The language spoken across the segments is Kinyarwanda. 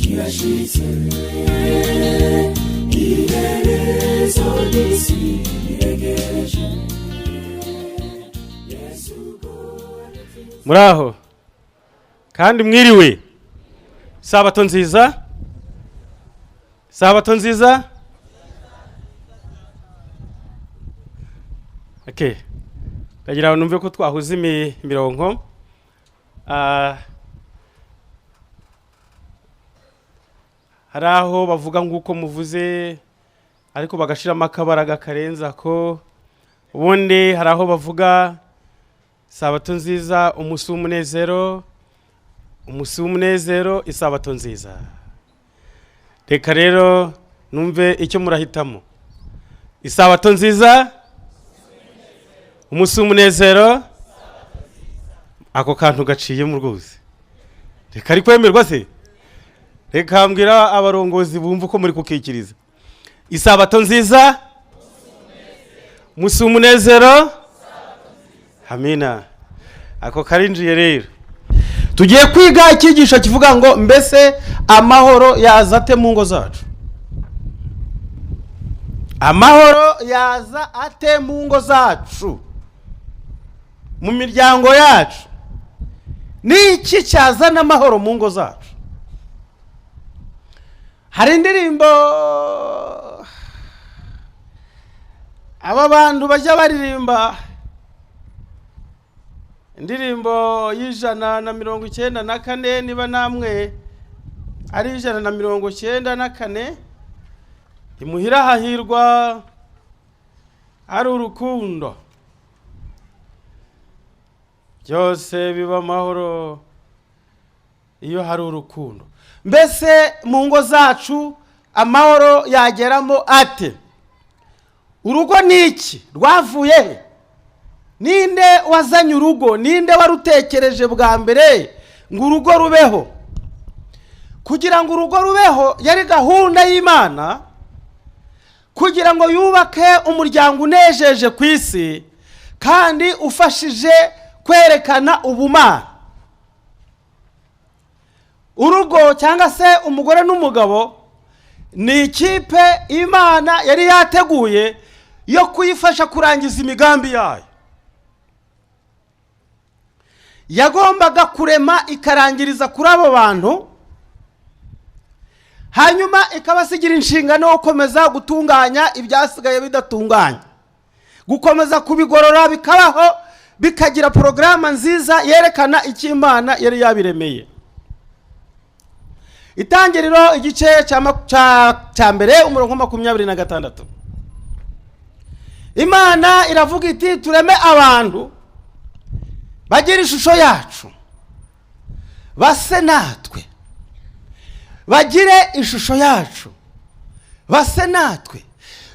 Kirashitse, iherezo ry'isi riregereje. Yesu. Muraho kandi mwiriwe. Sabato nziza, sabato nziza. Okay, ndagira ngo numve ko twahuza imirongo. Hari aho bavuga nk'uko muvuze, ariko bagashiramo akabaraga karenza ko. Ubundi hari aho bavuga sabato nziza, umunsi w'umunezero, umunsi w'umunezero, isabato nziza. Reka rero numve icyo murahitamo: isabato nziza, umunsi w'umunezero. Ako kantu gaciyemo rwose, reka ari kwemerwa se. Reka mbwira abarongozi bumva uko muri kukikiriza: isabato nziza, umunsi w'umunezero. Amina. Ako karinjiye. Rero tugiye kwiga icyigisho kivuga ngo: mbese amahoro yaza ate mu ngo zacu? Amahoro yaza ate mu ngo zacu, mu miryango yacu? Ni iki cyazana amahoro mu ngo zacu? Hari indirimbo aba bantu bajya baririmba, indirimbo y'194, niba namwe ari 194: "Imuhira hahirwa ari urukundo, byose biba amahoro iyo hari urukundo." Mbese mu ngo zacu amahoro yageramo ate? Urugo ni iki? Rwavuye he? Ninde wazanye urugo? Ninde warutekereje bwa mbere ngo urugo rubeho? Kugira ngo urugo rubeho yari gahunda y'Imana, kugira ngo yubake umuryango unejeje ku isi kandi ufashije kwerekana ubumana. Urugo cyangwa se umugore n'umugabo ni ikipe Imana yari yateguye yo kuyifasha kurangiza imigambi yayo. Yagombaga kurema ikarangiriza kuri abo bantu, hanyuma ikabasigira inshingano yo gukomeza gutunganya ibyasigaye bidatunganye, gukomeza kubigorora bikabaho, bikagira porogaramu nziza yerekana icyo Imana yari yabiremeye. Itangiriro igice cya 1, umurongo wa 26, Imana iravuga iti: "Tureme abantu bagira ishusho yacu, base natwe, bagire ishusho yacu, base natwe,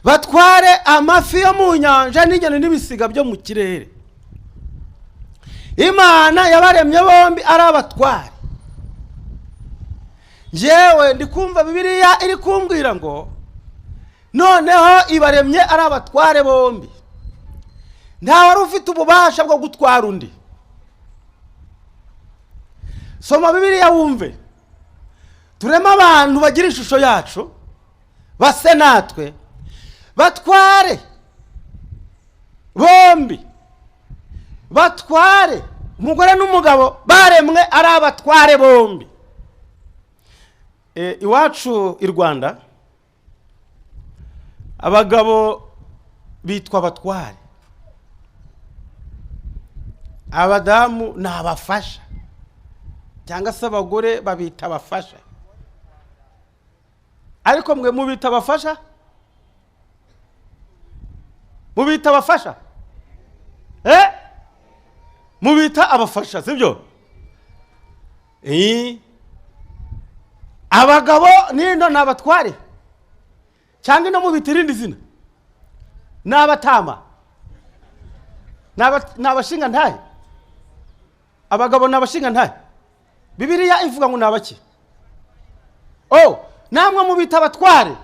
batware amafi yo mu nyanja n'inyoni n'ibisiga byo mu kirere." Imana yabaremye bombi ari abatware. Njyewe ndi kumva Bibiliya iri kumbwira ngo noneho ibaremye ari abatware bombi, nta wari ufite ububasha bwo gutwara undi. Soma Bibiliya wumve: "Tureme abantu bagira ishusho yacu, base natwe, batware bombi." Batware, umugore n'umugabo baremwe ari abatware bombi. Iwacu i Rwanda abagabo bitwa abatware, abadamu ni abafasha, cyangwa se abagore babita abafasha. Ariko mwe mubita abafasha? Mubita abafasha? Mubita abafasha, sibyo? Abagabo nino ni abatware. Cyangwa no mubita irindi zina? Ni abatama, ni abashinga ntahe. Abagabo ni abashinga ntahe. Bibiliya ivuga ngo ni abaki? Oh, namwe mubita abatware.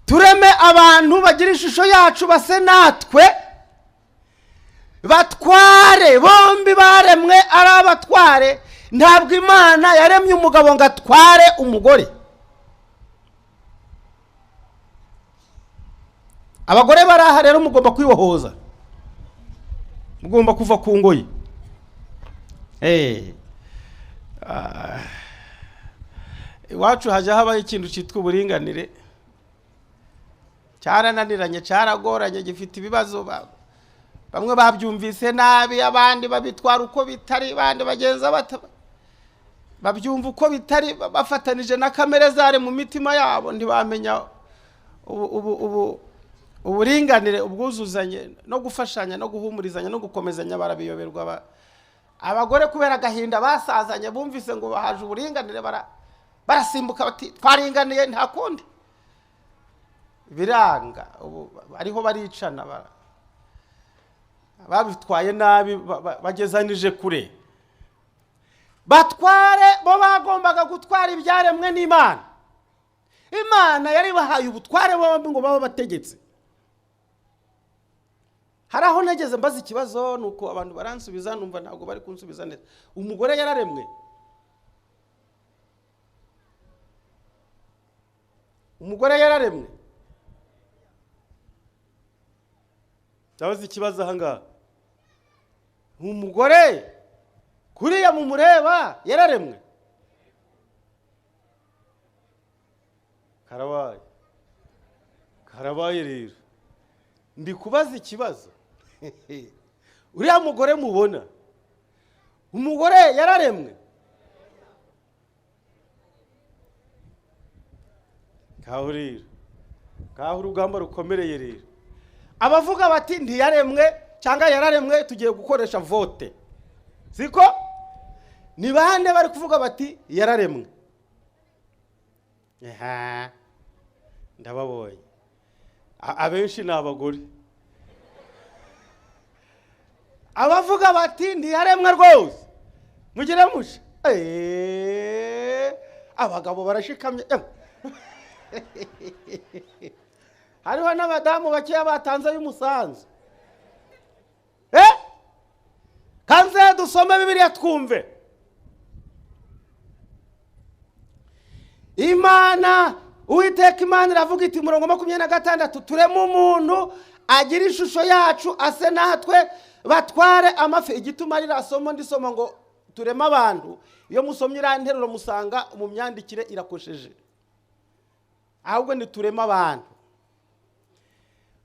Tureme abantu bagira ishusho yacu base natwe, batware. Bombi baremwe ari abatware. Ntabwo Imana yaremye umugabo ngo atware umugore. Abagore bari aha rero mugomba kwibohoza, mugomba kuva ku ngoyi. Iwacu hajya habaho ikintu cyitwa uburinganire, cyarananiranye, cyaragoranye, gifite ibibazo. Bamwe babyumvise nabi, abandi babitwara uko bitari, abandi bagenza babyumva uko bitari, bafatanije na kamere zari mu mitima yabo, ntibamenya uburinganire, ubwuzuzanye no gufashanya no guhumurizanya no gukomezanya, barabiyoberwa. Abagore kubera agahinda basazanye, bumvise ngo bahaje uburinganire, barasimbuka bati twaringaniye nta kundi. Biranga, ubu ariho baricana, babitwaye nabi, bagezanije kure. Batware bo bagombaga gutwara ibyaremwe n'Imana. Imana yari bahaye ubutware bombi ngo babe bategetse. Hari aho nageze mbaza ikibazo, nuko abantu baransubiza, numva ntabwo bari kunsubiza neza. Umugore yararemwe? Umugore yararemwe? Ndabaza ikibazo aha ngaha. Umugore kuriya mumureba yararemwe? Karabaye, karabaye rero. Ndi kubaza ikibazo. Uriya mugore mubona, umugore yararemwe? Kaho rero, kaho urugamba rukomereye rero. Abavuga bati ntiyaremwe cyangwa yararemwe, tugiye gukoresha vote. Siko? Ni bande bari kuvuga bati yararemwe? Eha, ndababonye. Abenshi ni abagore. Abavuga bati ntiyaremwe rwose, mugire mushe. Abagabo barashikamye. Hariho n'abadamu bakeya batanze y'umusanzu. Kanze dusome Bibiliya twumve. Imana, Uwiteka Imana iravuga iti, murongo 26, tureme umuntu agira ishusho yacu ase natwe, batware amafi. Igituma rirasomo ndisoma ngo tureme abantu, iyo musomye iriya nteruro musanga mu myandikire irakosheje. Ahubwo ni tureme abantu.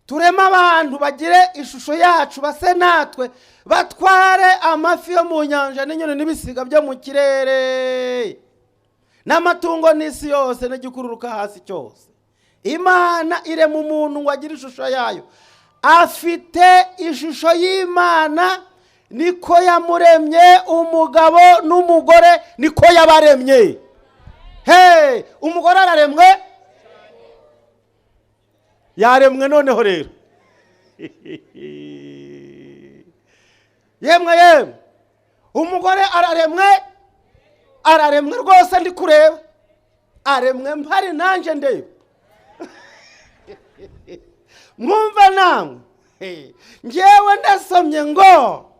Tureme abantu bagire ishusho yacu base natwe, batware amafi yo mu nyanja n'inyoni n'ibisiga byo mu kirere, n'amatungo n'isi yose n'igikururuka hasi cyose. Imana irema umuntu ngo agire ishusho yayo. Afite ishusho y'Imana, niko yamuremye. Umugabo n'umugore niko yabaremye. Hey, umugore araremwe? Yaremwe noneho rero. Yemwe yemwe, umugore araremwe? Araremwe rwose, ndi kureba aremwe, mpari nanje ndeba. Mwumva namwe, njyewe ndasomye ngo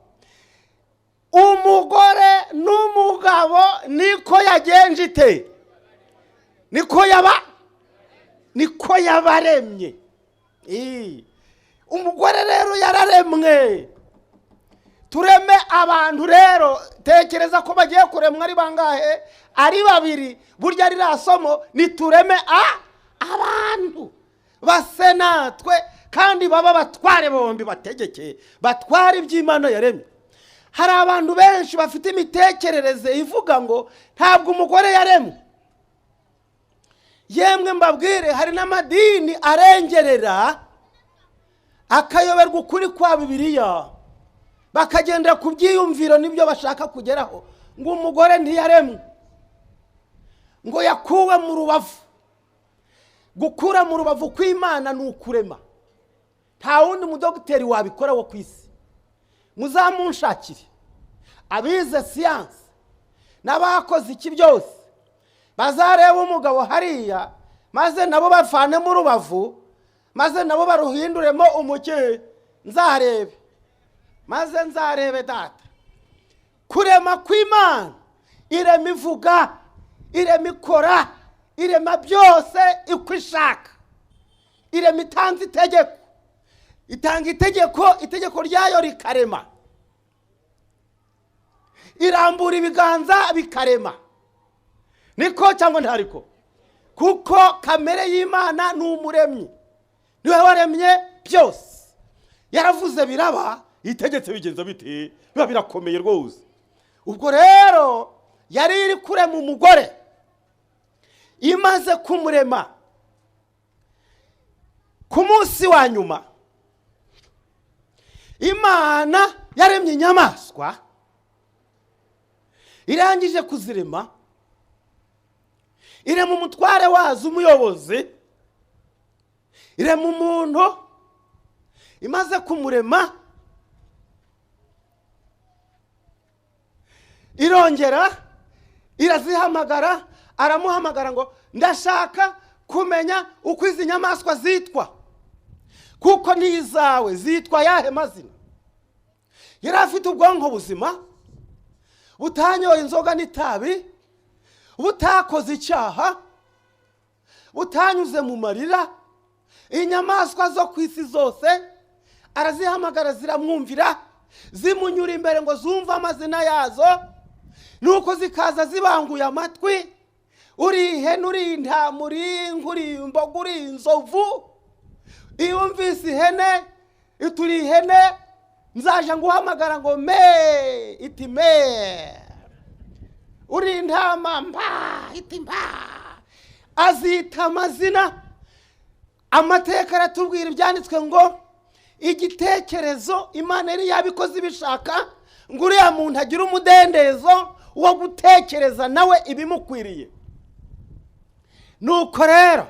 umugore n'umugabo niko yagenje ite, niko yaba, niko yabaremye. Umugore rero yararemwe. Tureme abantu rero, tekereza ko bagiye kuremwa ari bangahe? Ari babiri. Burya ririya somo ni tureme abantu base natwe, kandi baba batware bombi, bategeke, batware iby'Imana yaremye. Hari abantu benshi bafite imitekerereze ivuga ngo ntabwo umugore yaremwe. Yemwe mbabwire, hari n'amadini arengerera akayoberwa ukuri kwa Bibiliya. Bakagendera ku byiyumviro n'ibyo bashaka kugeraho. Ngo umugore ntiyaremwe, ngo yakuwe mu rubavu. Gukura mu rubavu kw'Imana ni ukurema. Nta wundi mudogiteri wabikora wo ku isi. Muzamunshakire abize siyansi n'abakoze iki byose, bazareba umugabo hariya, maze nabo bavanemo urubavu, maze nabo baruhinduremo umuke. Nzarebe, maze nzarebe data. Kurema kw'Imana, irema ivuga, irema ikora, irema byose uko ishaka. Irema itanze itegeko, itanga itegeko, itegeko ryayo rikarema. Irambura ibiganza bikarema. Niko cyangwa ntariko? Kuko kamere y'Imana ni umuremyi, niwe waremye byose. Yaravuze biraba, itegetse bigenza bite, biba birakomeye rwose. Ubwo rero yari iri kurema umugore. Imaze kumurema, ku munsi wa nyuma Imana yaremye inyamaswa. Irangije kuzirema, irema umutware wazo, umuyobozi, irema umuntu. Imaze kumurema, irongera irazihamagara. Aramuhamagara ngo ndashaka kumenya uko izi nyamaswa zitwa, kuko ni izawe, zitwa yahe mazina? Yari afite ubwonko buzima, butanyoye inzoga n'itabi, butakoze icyaha, butanyuze mu marira. Inyamaswa zo ku isi zose arazihamagara, ziramwumvira, zimunyura imbere ngo zumve amazina yazo. Nuko zikaza zibanguye amatwi: uri ihene, uri intama, uri inka, uri imbogo, uri inzovu. Iyo umvise ihene, ituri ihene, nzaje nguhamagara ngo me, iti me. Uri intama, mba, iti mba. Azita amazina. Amateka aratubwira, ibyanditswe ngo igitekerezo Imana yari yabikoze ibishaka ngo uriya muntu agire umudendezo wo gutekereza nawe ibimukwiriye. Nuko rero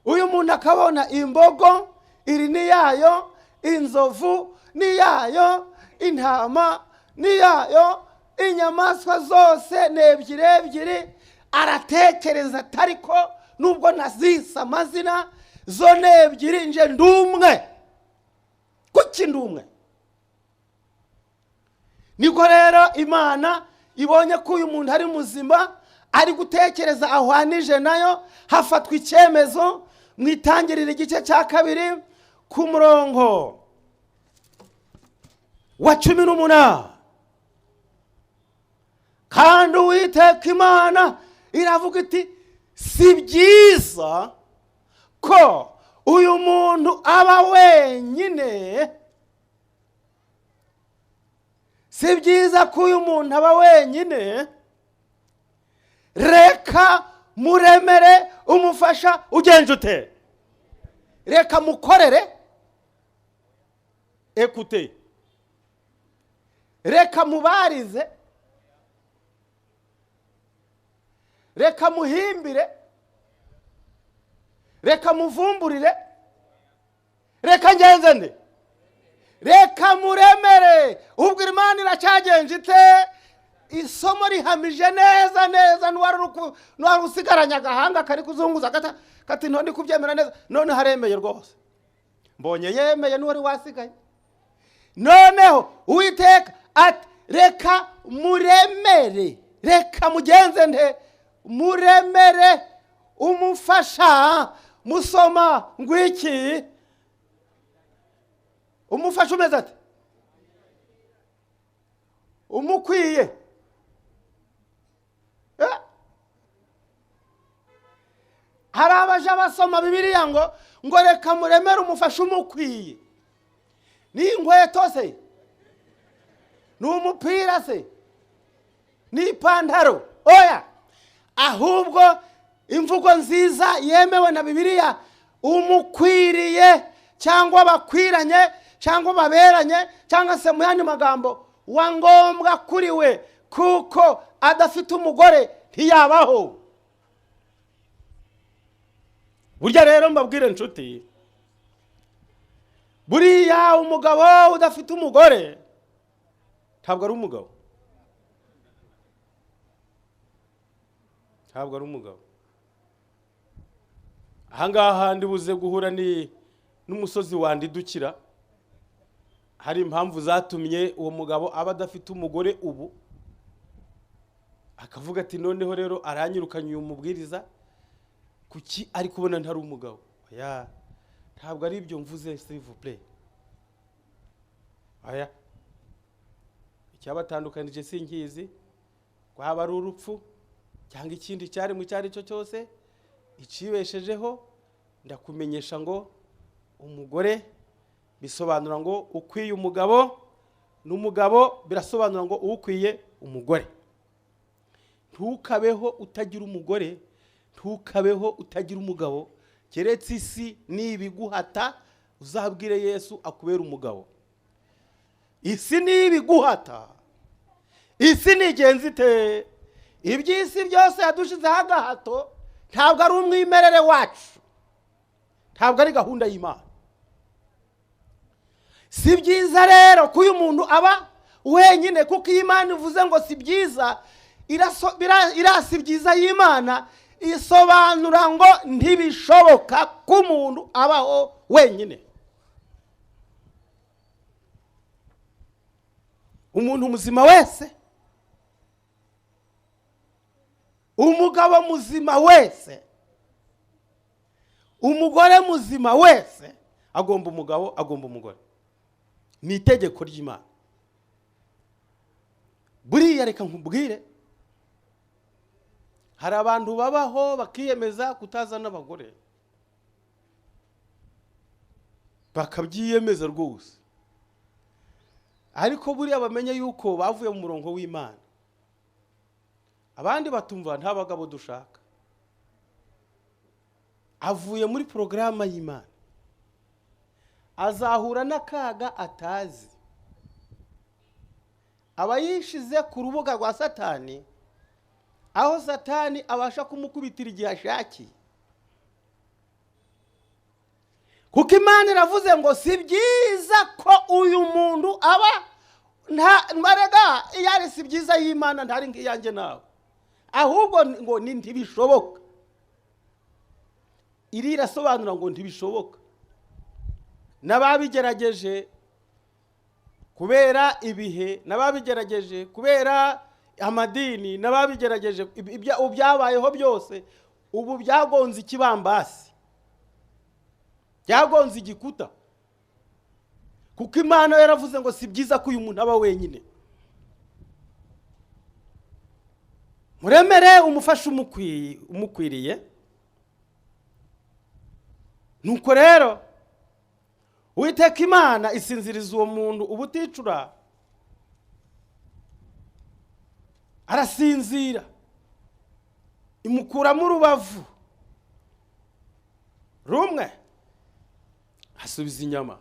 uyu muntu akabona imbogo iri ni yayo, inzovu ni yayo, intama ni yayo, inyamaswa zose ni ebyiri ebyiri. Aratekereza atariko nubwo nazise amazina, zo ni ebyiri, nje ndumwe. Kuki ndumwe? Niko rero Imana ibonye ko uyu muntu ari muzima, ari gutekereza ahwanije nayo, hafatwa icyemezo mu Itangiriro igice cya 2 ku murongo wa 18. Kandi Uwiteka Imana iravuga iti si byiza ko uyu muntu aba wenyine, si byiza ko uyu muntu aba wenyine, reka muremere umufasha ugenje ute, reka mukorere, ekute, reka mubarize, reka muhimbire, reka muvumburire, reka ngenze nde, reka muremere. Ubwo Imana iracyagenje ite? Isomo rihamije neza neza. N'uwari usigaranye agahanga kari kuzunguza kati nto ndi kubyemera neza, none haremeye rwose, mbonye yemeye n'uwari wasigaye. Noneho Uwiteka ati reka muremere, reka mugenze nde, muremere umufasha. Musoma ngwiki, umufasha umeze ati umukwiye. Hari abaje basoma Bibiliya ngo reka muremere umufasha umukwiye. Ni inkweto se, ni umupira se, ni ipantaro? Oya, ahubwo imvugo nziza yemewe na Bibiliya, umukwiriye cyangwa bakwiranye cyangwa baberanye, cyangwa se mu yandi magambo wa ngombwa kuri we, kuko adafite umugore ntiyabaho. Burya rero mbabwire nshuti, buriya umugabo udafite umugore ntabwo ari umugabo, ntabwo ari umugabo. Ahangaha ndibuze guhura ni n'umusozi wandidukira. Hari impamvu zatumye uwo mugabo aba adafite umugore ubu, akavuga ati noneho rero aranyirukanye uyu mubwiriza, kuki ari kubona ntari umugabo? Oya, ntabwo ari ibyo mvuze, s'il vous plaît. Oya, icyabatandukanije sinkizi, kwaba ari urupfu cyangwa ikindi cyari mu cyari cyo cyose icibeshejeho. Ndakumenyesha ngo umugore bisobanura ngo ukwiye umugabo, n'umugabo birasobanura ngo ukwiye umugore. Ntukabeho utagira umugore, ntukabeho utagira umugabo, keretse isi nibiguhata uzabwire Yesu akubera umugabo. Isi nibiguhata, isi nigenzi ite? Iby'isi byose yadushizeho agahato, ntabwo ari umwimerere wacu, ntabwo ari gahunda y'Imana. Si byiza rero ko uyu muntu aba wenyine, kuko iyo Imana ivuze ngo si byiza, irasi byiza y'Imana isobanura ngo ntibishoboka ko umuntu abaho wenyine. Umuntu muzima wese, umugabo muzima wese, umugore muzima wese agomba umugabo, agomba umugore. Ni itegeko ry'Imana. Buriya reka nkubwire, hari abantu babaho bakiyemeza kutazana abagore, bakabyiyemeza rwose, ariko buriya bamenye yuko bavuye mu murongo w'Imana. Abandi batumva nta bagabo dushaka, avuye muri porogaramu y'Imana, azahura n'akaga atazi. Aba yishize ku rubuga rwa Satani, aho Satani abasha kumukubitira igihe ashakiye. Kuko Imana iravuze ngo si byiza ko uyu muntu aba nta marega, iyo ari si byiza y'Imana ntari ngiyanjye nawe, ahubwo ngo ni ntibishoboka. Iri irasobanura ngo ntibishoboka. N'ababigerageje kubera ibihe, n'ababigerageje kubera amadini, n'ababigerageje ibyabayeho byose, ubu byagonze ikibambasi, byagonze igikuta. Kuko Imana yaravuze ngo si byiza ko uyu muntu aba wenyine. Muremere umufasha umukwiriye. Nuko rero Uwiteka Imana isinziriza uwo muntu ubuticura, arasinzira, imukuramo urubavu rumwe, asubiza inyama.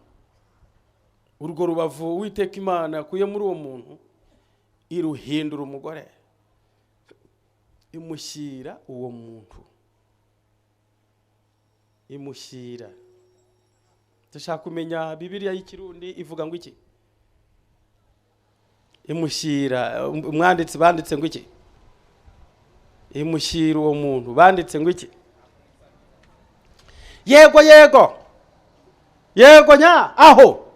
Urwo rubavu Uwiteka Imana yakuye muri uwo muntu iruhindura umugore, imushyira uwo muntu, imushyira. Dushaka kumenya Bibiliya y'Ikirundi ivuga ngo iki? Imushyira. Umwanditsi banditse ngo iki? Imushyira uwo muntu banditse ngo iki? Yego yego yego nya aho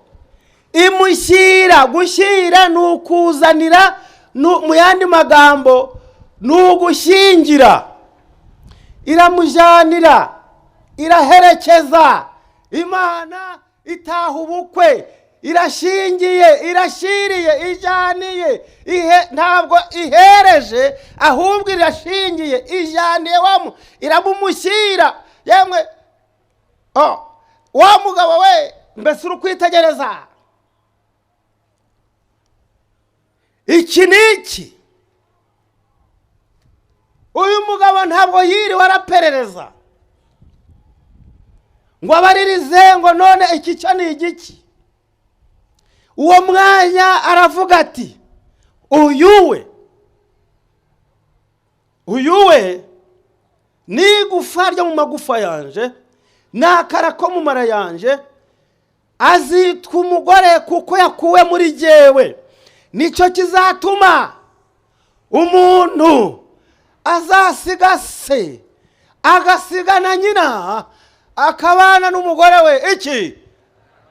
imushyira. Gushyira ni ukuzanira, mu yandi magambo ni ugushyingira. Iramujyanira, iraherekeza. Imana itaha ubukwe, irashingiye, irashiriye, ijaniye, ntabwo ihereje, ahubwo irashingiye, ijaniye wamu, iramumushyira. Yemwe wa mugabo we, mbese uri kwitegereza iki n'iki? Uyu mugabo ntabwo yiriwe araperereza ngo abaririze ngo none iki cyo ni igiki. Uwo mwanya aravuga ati uyu we ni igufa ryo mu magufa yanje, ni akara ko mu mara yanje, azitwa umugore kuko yakuwe muri jyewe. Nicyo kizatuma umuntu azasiga se agasiga na nyina, akabana n'umugore we iki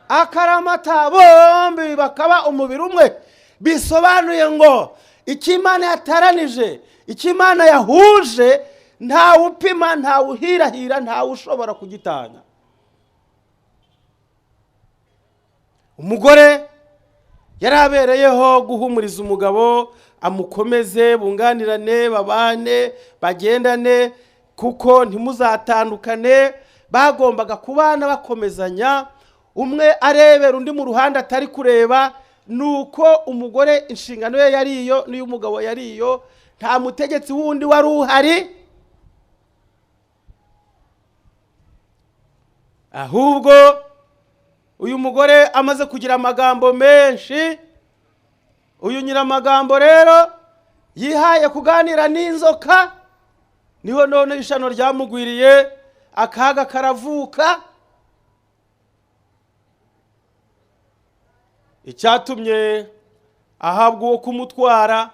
akaramata, bombi bakaba umubiri umwe. Bisobanuye ngo icyo Imana yataranije, icyo Imana yahuje, ntawe upima, ntawe uhirahira, ntawe ushobora kugitanya. Umugore yari abereyeho guhumuriza umugabo, amukomeze, bunganirane, babane, bagendane, kuko ntimuzatandukane. Bagombaga kubana bakomezanya, umwe arebera undi mu ruhande atari kureba. Nuko umugore inshingano ye yari iyo, n'iy'umugabo yari iyo, nta mutegetsi wundi wari uhari. Ahubwo uyu mugore amaze kugira amagambo menshi, uyu nyiramagambo rero yihaye kuganira n'inzoka, niho none ishano ryamugwiriye, akaga karavuka. Icyatumye ahabwa uwo kumutwara,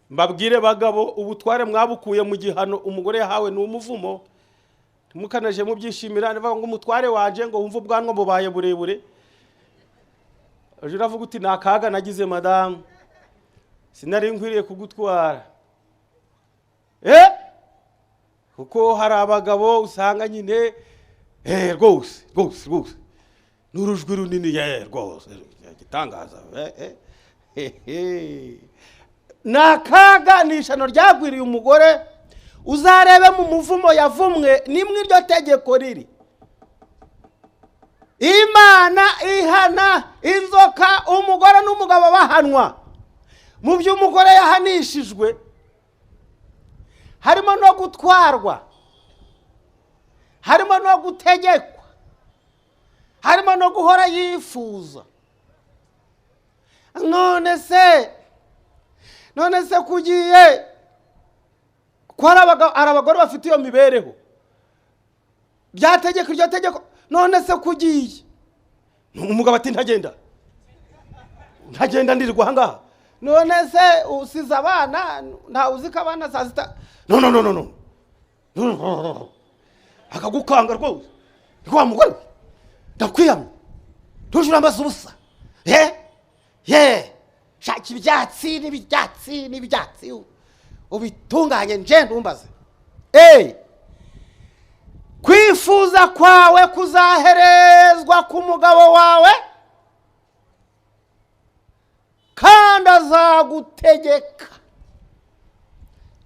mbabwire bagabo, ubutware mwabukuye mu gihano umugore yahawe ni umuvumo. Mukanaje mubyishimira, ndavuga ngo umutware wanje ngo wumve ubwanwa bubaye burebure, ejo uravuga uti nta kaga nagize madamu, sinari nkwiriye kugutwara. Kuko hari abagabo usanga nyine rwose rwose rwose n'urujwi runini, rwose gitangaza. Ni akaga, ni ishano ryagwiriye umugore. Uzarebe mu muvumo yavumwe, nimwe iryo tegeko riri. Imana ihana inzoka, umugore n'umugabo bahanwa. Mu byo umugore yahanishijwe harimo no gutwarwa, harimo no gutegekwa, harimo no guhora yifuza. None se kugiye ko hari abagore bafite iyo mibereho, byategeka iryo tegeko, none se kugiye umugabo ati ntagenda ndirirwa aha ngaha, none se usize abana, ntawe uzi ko abana saa sita, no no no no no, akagukanga rwose, wa mugore ndakwiyamye, ntujure amaso ubusa, shaka ibyatsi n'ibyatsi n'ibyatsi ubitunganye nje ntumbaze. Kwifuza kwawe kuzaherezwa ku mugabo wawe, kandi azagutegeka,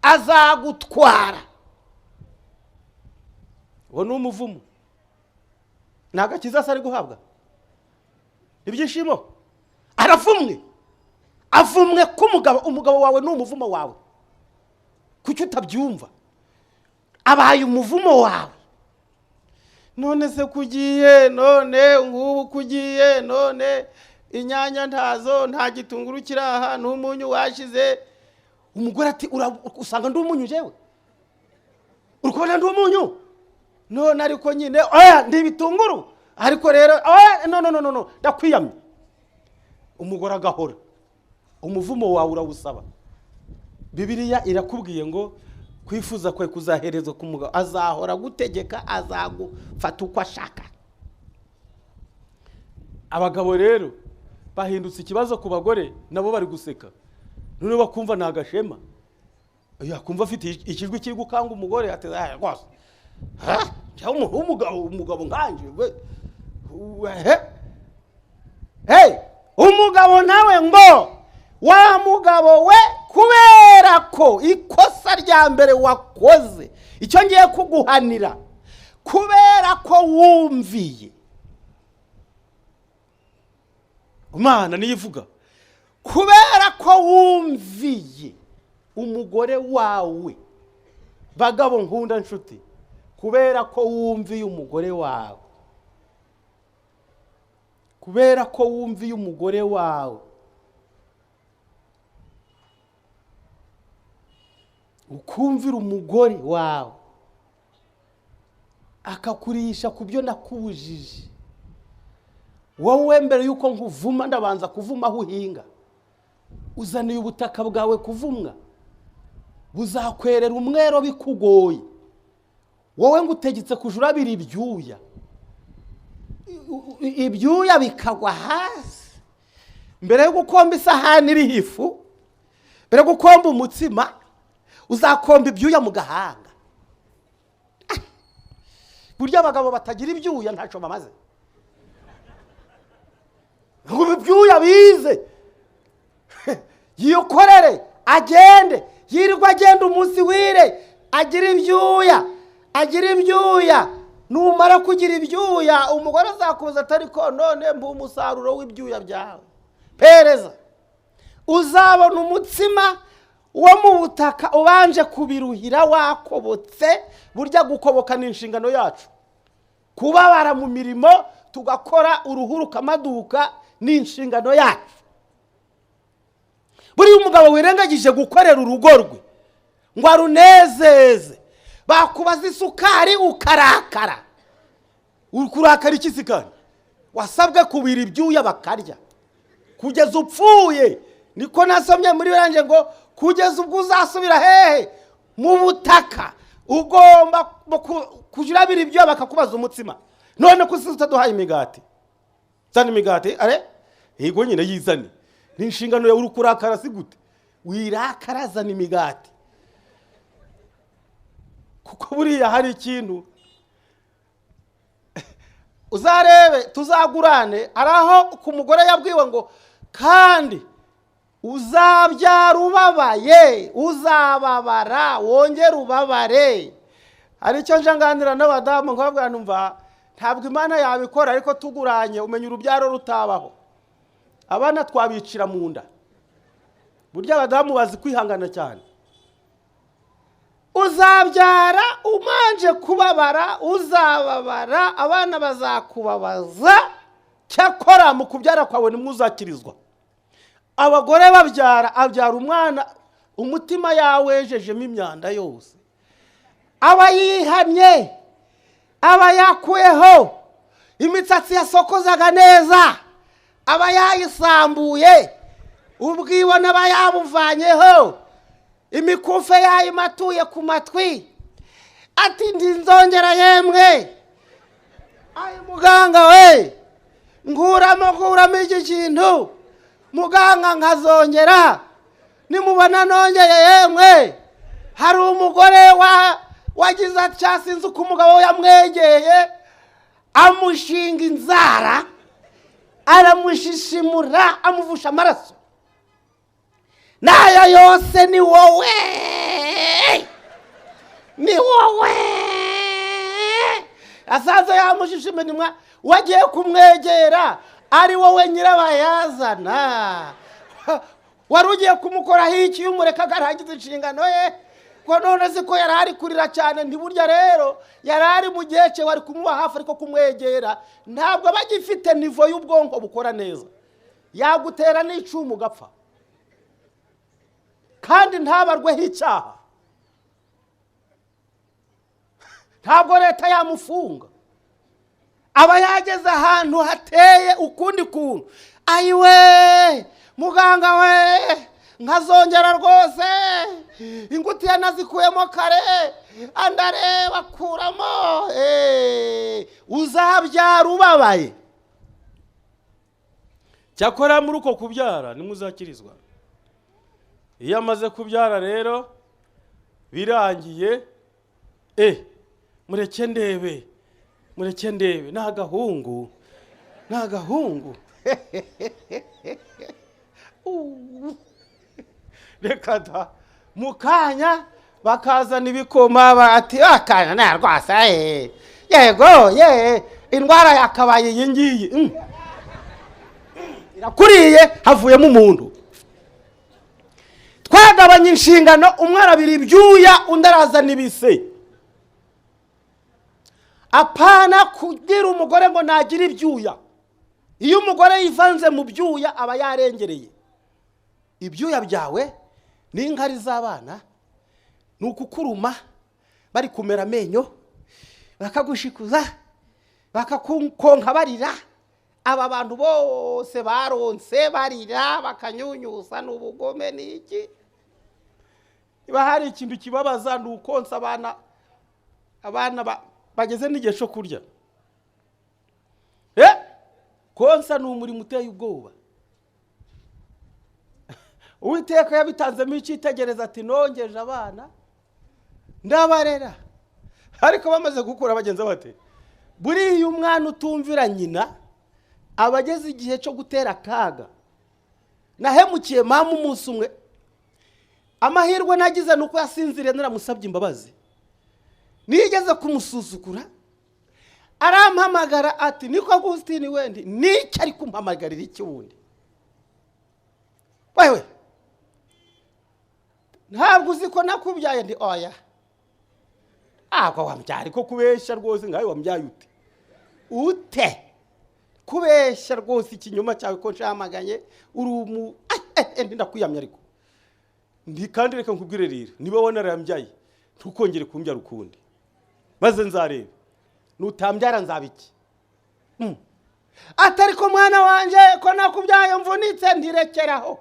azagutwara. Uwo ni umuvumo, ni agakiza se ari guhabwa ibyishimo. Aravumwe, avumwe k'umugabo. Umugabo wawe ni umuvumo wawe, kuki utabyumva? Abaye umuvumo wawe. None se kugiye, none ngubu kugiye, none inyanya ntazo, nta gitunguru kiraha, n'umunyu washize. Umugore ati usanga ndi umunyu jewe, uri kubona ndi umunyu? None ariko nyine oya ndi ibitunguru, ariko rero oya no no no no, ndakwiyamye. Umugore agahora, umuvumo wawe urawusaba. Bibiliya irakubwiye ngo kwifuza kwe kuzaherezwa ku mugabo, azahora gutegeka, azagufata uko ashaka. Abagabo rero bahindutse ikibazo ku bagore, nabo bari guseka, none bakumva ni agashema, yakumva afite ikijwi kiri gukanga umugore, ati rwose cyangwa umuntu w'umugabo, umugabo nkanje umugabo nawe ngo wa mugabo we, kubera ko ikosa rya mbere wakoze, icyo ngiye kuguhanira, kubera ko wumviye Imana niyo ivuga, kubera ko wumviye umugore wawe. Bagabo nkunda nshuti, kubera ko wumviye umugore wawe, Kubera ko wumviye umugore wawe, ukumvira umugore wawe akakurisha ku byo nakubujije, wowe mbere y'uko nkuvuma ndabanza kuvuma aho uhinga. Uzaniye ubutaka bwawe kuvumwa, buzakwerera umwero bikugoye. Wowe ngutegetse kuja urabira ibyuya, ibyuya bikagwa hasi. Mbere yo gukomba isahani iriho ifu, mbere yo gukomba umutsima, uzakomba ibyuya mu gahanga. Burya abagabo batagira ibyuya ntacyo bamaze. Ngo ibyuya bize yikorere, agende, yirirwa agenda umunsi wire, agira ibyuya, agira ibyuya. Numara kugira ibyuya, umugore azakuza atari ko none mba umusaruro w'ibyuya byawe. Pereza uzabona umutsima wo mu butaka ubanje kubiruhira wakobotse. Burya gukoboka ni inshingano yacu. Kubabara mu mirimo tugakora uruhu rukamaduka ni inshingano yacu. Buriya umugabo wirengagije gukorera urugo rwe ngo arunezeze, bakubaza isukari ukarakara. Ukurakara iki sikari? Wasabwe kubira ibyuya bakarya kugeza upfuye. Niko nasomye muri biranje ngo kugeza ubwo uzasubira hehe? Mu butaka. Ugomba kujya urabira ibyuya bakakubaza umutsima. None ko utaduhaye imigati, zana imigati. Are yego nyine yizane, ni inshingano yawe. Uri kurakara si gute? Wirakara, zana imigati. Kuko buriya hari ikintu uzarebe, tuzagurane. Hari aho ku mugore yabwiwe ngo kandi uzabyara ubabaye, uzababara wongere ubabare. Hari icyo nje nganira n'abadamu nkababwira, numva ntabwo Imana yabikora, ariko tuguranye umenya urubyaro rutabaho, abana twabicira mu nda. Burya abadamu bazi kwihangana cyane. Uzabyara umanje kubabara, uzababara, abana bazakubabaza. Cyakora mu kubyara kwawe nimwe uzakirizwa. Abagore babyara, abyara umwana umutima yawejejemo imyanda yose, aba yihamye, aba yakuyeho imitsatsi yasokozaga neza, aba yayisambuye, ubwibone aba yabuvanyeho, imikufe yayimatuye ku matwi, ati nzongera yemwe. Ayi muganga we, nkuramo iki kintu, muganga nkazongera, nimubona nongeye yemwe. Hari umugore wagize atya, sinzi uko umugabo yamwegeye, amushinga inzara, aramushishimura, amuvusha amaraso. N'aya yose ni wowe, ni wowe. Asanze yamushishimura, wagiye kumwegera ari wowe nyirabayazana. Wari ugiye kumukoraho iki? Umureka akarangiza inshingano ye. Ko none se ko yari ari kurira cyane? Ntiburya rero yari ari mu gihe cye, wari kumuba hafi, ariko kumwegera ntabwo aba agifite nivo y'ubwonko bukora neza. Yagutera n'icumu ugapfa, kandi ntabarweho icyaha. Ntabwo leta yamufunga. Aba yageze ahantu hateye ukundi kuntu. Ayiwe muganga we, nkazongera rwose, ingutiya nazikuyemo kare, andareba akuramo. Uzabyara ubabaye. Cyakora muri uko kubyara nimwe uzakirizwa. Iyo amaze kubyara rero birangiye, mureke ndebe, mureke ndebe, ni agahungu, ni agahungu. Reka da, mu kanya bakazana ibikoma, bati akanya narwasa, yego ye, indwara yakabaye iyi ngiyi irakuriye, havuyemo umuntu. Twagabanya inshingano, umwe arabira ibyuya, undi arazana ibise. Apana kugira umugore ngo nagira ibyuya. Iyo umugore yivanze mu byuya aba yarengereye. Ibyuya byawe ni inkari z'abana, ni ukukuruma bari kumera amenyo, bakagushikuza, bakakukonka barira. Aba bantu bose baronse barira bakanyunyusa n'ubugome n'iki. Niba hari ikintu kibabaza ni ukonsa abana, abana bageze n'igihe cyo kurya. Konsa ni umurimo uteye ubwoba. Uwiteka yabitanzemo icyitegererezo ati nongeje abana ndabarera, ariko bamaze gukura bagenza bate? Buriya umwana utumvira nyina aba ageze igihe cyo gutera akaga. Nahemukiye mama umunsi umwe, amahirwe nagize ni uko yasinziriye naramusabye imbabazi. Nigeze kumusuzugura arampamagara ati niko Augustine wendi niki ari kumpamagarira iki wundi? Wewe ntabwo uzi ko nakubyaye? Ndi oya. Ntabwo wambyaye, ariko kubeshya rwose nkawe wambyaye ute? Ute kubeshya rwose ikinyoma cyawe ko nshamaganye uri umu ndakwiyamya. Ariko ndi kandi reka nkubwire rero, niba wanarambyaye ntukongere kumbyara ukundi, maze nzarebe nutambyara nzaba iki. Atari ko mwana wanje ko nakubyaye mvunitse, ntirekeraho,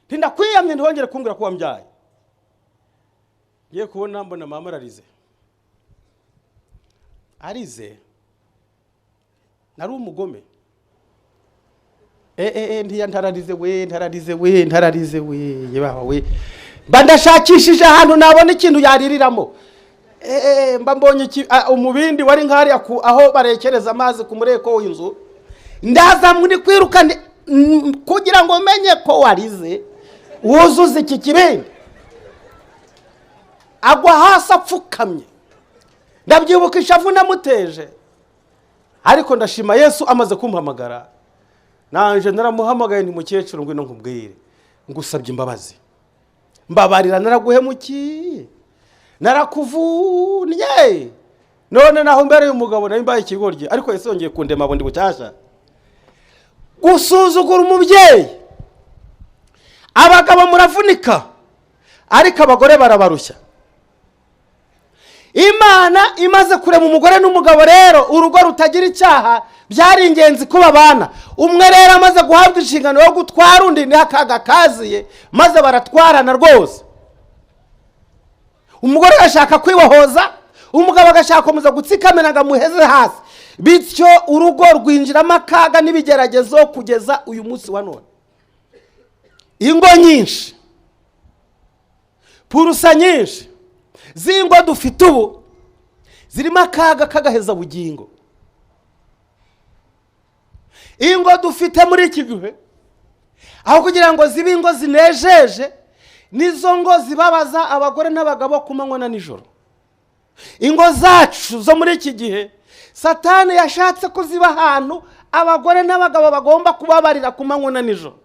ntindakwiyamye, ntihongere kumbwira ko wambyaye. Ngiye kubona mbona mama ararize, arize. Nari umugome. Ntiya ntararize we, ntararize we, ntararize we, yebaha we. Mba ndashakishije ahantu nabona ikintu yaririramo. Mba mbonye umubindi wari nkariya aho barekereza amazi ku mureko w'inzu, ndaza muri kwiruka kugira ngo menye ko warize wuzuze iki kibindi. Agwa hasi apfukamye. Ndabyibuka ishavu namuteje, ariko ndashima Yesu amaze kumpamagara. Nanje naramuhamagaye nti mukecuru ngwino nkubwire, ngusabye imbabazi, mbabarira naraguhemukiye, narakuvunnye, none naho mbereye umugabo nari mbaye ikigoryi, ariko Yesu yongeye kundema bundi bushyashya. Gusuzugura umubyeyi, abagabo muravunika ariko abagore barabarushya. Imana imaze kurema umugore n'umugabo rero, urugo rutagira icyaha byari ingenzi ko babana. Umwe rero amaze guhabwa inshingano yo gutwara undi, ni akaga kaziye, maze baratwarana rwose. Umugore agashaka kwibohoza, umugabo agashaka gukomeza gutsikamira ngo amuheze hasi, bityo urugo rwinjiramo akaga n'ibigeragezo kugeza uyu munsi wa none. Ingo nyinshi, purusa nyinshi z'ingo dufite ubu zirimo akaga k'agaheza bugingo. Ingo dufite muri iki gihe, aho kugira ngo zibe ingo zinejeje, nizo ngo zibabaza abagore n'abagabo ku manywa na nijoro. Ingo zacu zo muri iki gihe, Satani yashatse ko ziba ahantu abagore n'abagabo bagomba kubabarira ku manywa na nijoro,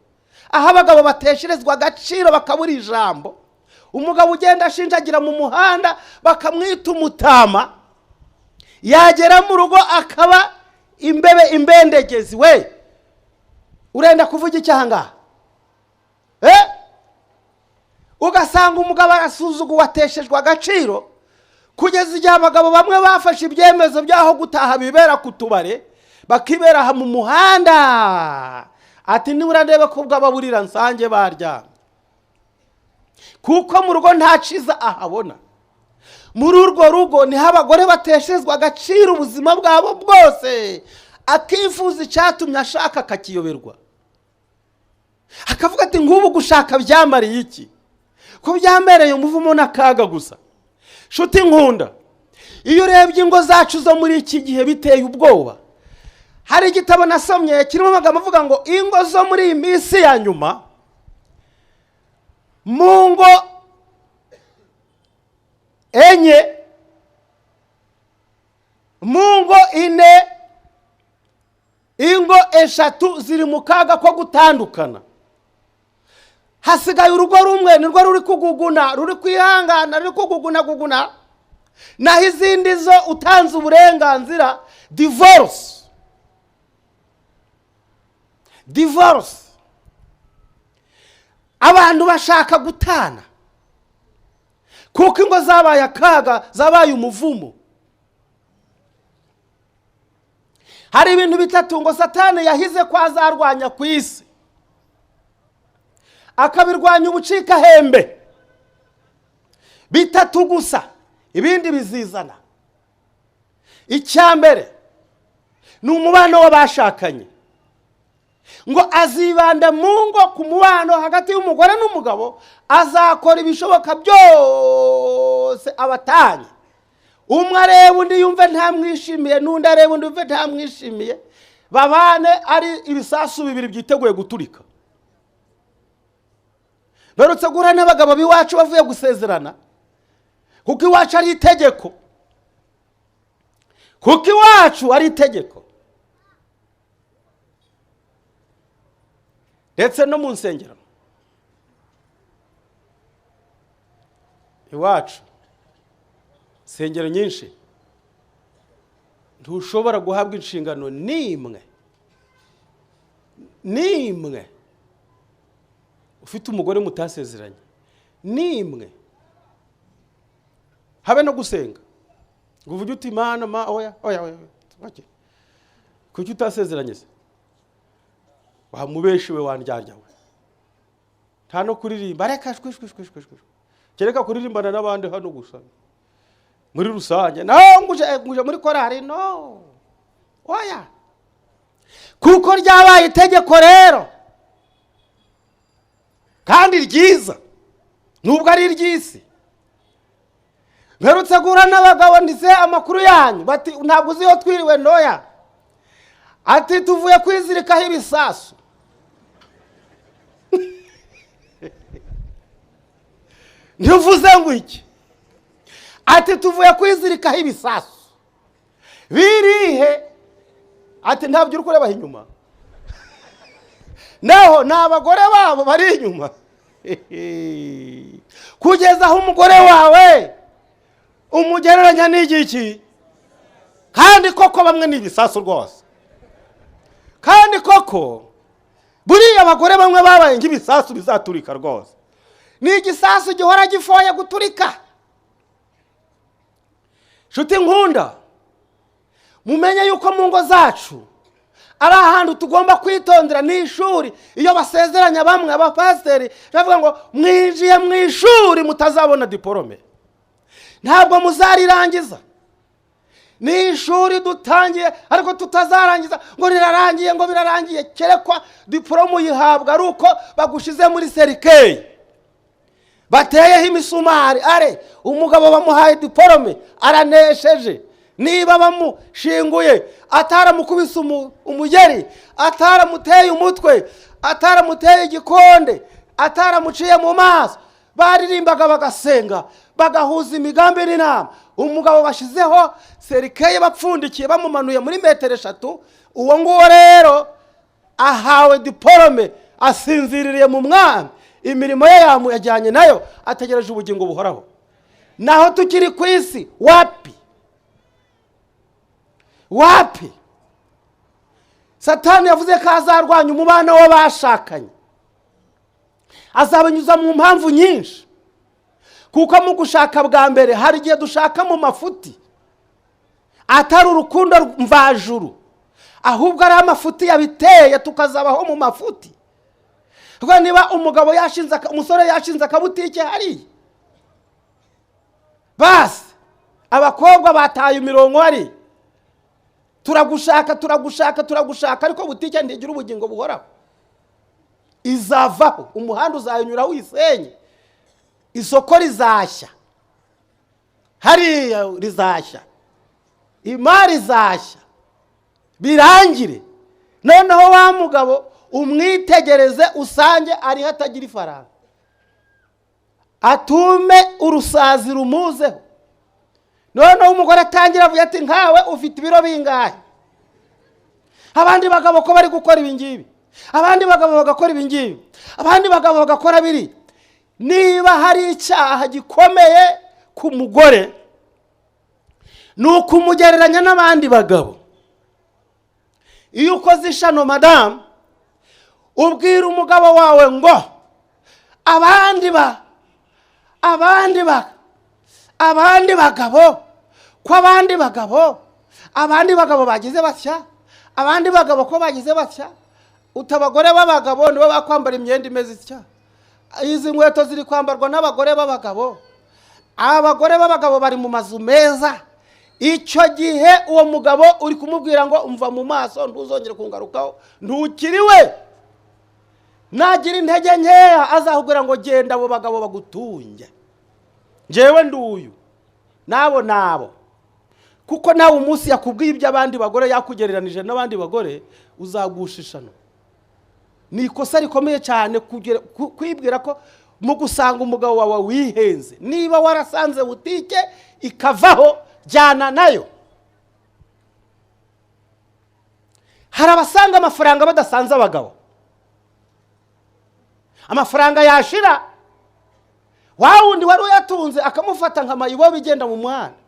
aho abagabo batesherezwa agaciro bakabura ijambo. Umugabo ugenda ashinjagira mu muhanda bakamwita umutama, yagera mu rugo akaba imbebe imbendegezi. We urenda kuvuga icyaha ngaha? Ugasanga umugabo arasuzuguwe, ateshejwe agaciro, kugeza igihe abagabo bamwe bafashe ibyemezo by'aho gutaha bibera ku tubare, bakibera aha mu muhanda, ati nibura ndebe ko bwababurira nsange baryamye, kuko mu rugo nta ciza ahabona. Muri urwo rugo niho abagore bateshezwa agaciro ubuzima bwabo bwose, akifuza icyatumye ashaka akakiyoberwa, akavuga ati nk'ubu gushaka byamariye iki, ko byambereye umuvumo n'akaga gusa. Shuti nkunda, iyo urebye ingo zacu zo muri iki gihe biteye ubwoba. Hari igitabo nasomye kirimo amagambo avuga ngo ingo zo muri iyi minsi ya nyuma, mu ngo enye, mu ngo ine, ingo eshatu ziri mu kaga ko gutandukana. Hasigaye urugo rumwe nirwo ruri kuguguna, ruri kwihangana, ruri kuguguna guguna, naho izindi zo utanze uburenganzira divorce. Divorce, abantu bashaka gutana kuko ingo zabaye akaga, zabaye umuvumo. Hari ibintu bitatu ngo Satani yahize ko azarwanya ku isi, akabirwanya ubucikahembe. Bitatu gusa, ibindi bizizana. Icya mbere ni umubano w'abashakanye, ngo azibanda mu ngo ku mubano hagati y'umugore n'umugabo, azakora ibishoboka byose abatanye. Umwe areba undi yumve ntamwishimiye, n'undi areba undi yumve ntamwishimiye, babane ari ibisasu bibiri byiteguye guturika. Mperutse guhura n'abagabo b'iwacu bavuye gusezerana, kuko iwacu ari itegeko, kuko iwacu ari itegeko, ndetse no mu nsengero iwacu, insengero nyinshi ntushobora guhabwa inshingano n'imwe n'imwe ufite umugore mutasezeranye, n'imwe, habe no gusenga ngo uvuge uti Mana ma oya oya oya, kuki utasezeranye se? Wamubeshi we, wandyarya we, nta no kuririmba, reka shwi shwi shwi shwi, kereka kuririmbana n'abandi hano gusa muri rusange, naho nguje muri korari no oya, kuko ryabaye itegeko rero kandi ryiza nubwo ari iry'isi. Mperutse guhura n'abagabo ndise amakuru yanyu, bati ntabwo uzi iyo twiriwe ntoya, ati tuvuye kwizirikaho ibisasu. Ntivuze ngo iki? Ati tuvuye kwizirikaho ibisasu birihe? Ati ntabyo uri kureba inyuma, naho ni abagore babo bari inyuma. Kugeza aho umugore wawe umugereranya n'igiki, kandi koko bamwe ni ibisasu rwose, kandi koko buriya abagore bamwe babaye nk'ibisasu bizaturika rwose. Ni igisasu gihora gifoye guturika. Nshuti nkunda, mumenye yuko mu ngo zacu ari ahantu tugomba kwitondera. Ni ishuri. Iyo basezeranya bamwe abapasiteri bavuga ngo mwinjiye mu ishuri mutazabona diporome, ntabwo muzarirangiza. Ni ishuri dutangiye ariko tutazarangiza, ngo rirarangiye, ngo birarangiye. Kerekwa diporome uyihabwa ari uko bagushize muri serikeyi, bateyeho imisumari. Are umugabo bamuhaye diporome aranesheje, niba bamushinguye ataramukubise umugeri, ataramuteye umutwe, ataramuteye igikonde, ataramuciye mu maso, baririmbaga bagasenga bagahuza imigambi n'inama. Umugabo bashizeho serikeye bapfundikiye bamumanuye muri metero 3, uwo nguwo rero ahawe diporome, asinziririye mu mwami, imirimo ye yajyanye nayo, ategereje ubugingo buhoraho. Naho tukiri ku isi wapi wapi. Satani yavuze ko azarwanya umubano w'abashakanye, azabanyuza mu mpamvu nyinshi, kuko mu gushaka bwa mbere hari igihe dushaka mu mafuti atari urukundo mvajuru, ahubwo ari amafuti yabiteye, tukazabaho mu mafuti. Kuko niba umugabo yashinze, umusore yashinze akabutike hariya, basi abakobwa bataye imirongo hari, turagushaka turagushaka turagushaka, ariko butike ntigira ubugingo buhoraho, izavaho, umuhanda uzayinyura wisenye, isoko rizashya hariya, rizashya, imari izashya, birangire. Noneho wa mugabo umwitegereze usange ariho atagira ifaranga, atume urusazi rumuzeho. Noneho umugore atangira avuga ati nkawe ufite ibiro bingahe? Abandi bagabo ko bari gukora ibi ngibi, abandi bagabo bagakora ibi ngibi, abandi bagabo bagakora biri. Niba hari icyaha gikomeye ku mugore ni ukumugereranya n'abandi bagabo. Iyo ukoze ishano madamu, Ubwira umugabo wawe ngo abandi ba abandi ba abandi bagabo ko abandi bagabo abandi bagabo bagize batya, abandi bagabo ko bagize batya, utabagore b'abagabo nibo bakwambara imyenda imeze itya, izi nkweto ziri kwambarwa n'abagore b'abagabo, abagore b'abagabo bari mu mazu meza. Icyo gihe uwo mugabo uri kumubwira ngo umva mu maso ntuzongere kungarukaho, ntukiriwe. Nagira intege nkeya azahubwira ngo genda abo bagabo bagutunge, njyewe nduyu nabo nabo. Kuko nawe umunsi yakubwiye iby'abandi bagore yakugereranije n'abandi bagore, uzagushishana. Ni ikosa rikomeye cyane kwibwira ko mu gusanga umugabo wawe wihenze. Niba warasanze butike ikavaho, jyana nayo. Hari abasanga amafaranga badasanze abagabo, amafaranga yashira wa wundi wari uyatunze akamufata nka mayibobo igenda mu muhanda.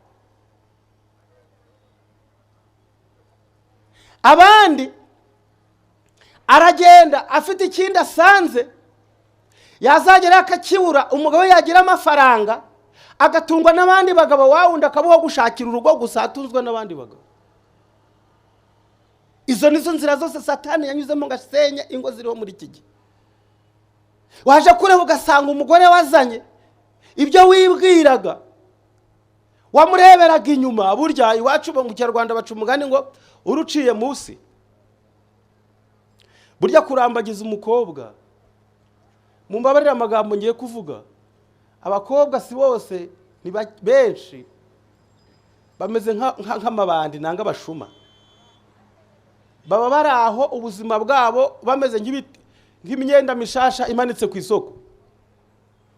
Abandi aragenda afite ikindi asanze, yazagera akakibura, umugabo yagira amafaranga agatungwa n'abandi bagabo, wa wundi akabaho gushakira urugo gusa atunzwe n'abandi bagabo. Izo nizo nzira zose Satani yanyuzemo ngo asenye ingo ziriho muri iki gihe. Waje kureba ugasanga umugore wazanye ibyo wibwiraga wamureberaga inyuma. Burya iwacu mu Kinyarwanda baca umugani ngo uruciye munsi. Burya kurambagiza umukobwa, mumbabarire amagambo ngiye kuvuga, abakobwa si bose, ni benshi bameze nk'amabandi nanga abashuma, baba bari aho ubuzima bwabo bameze nk'imyenda mishasha imanitse ku isoko,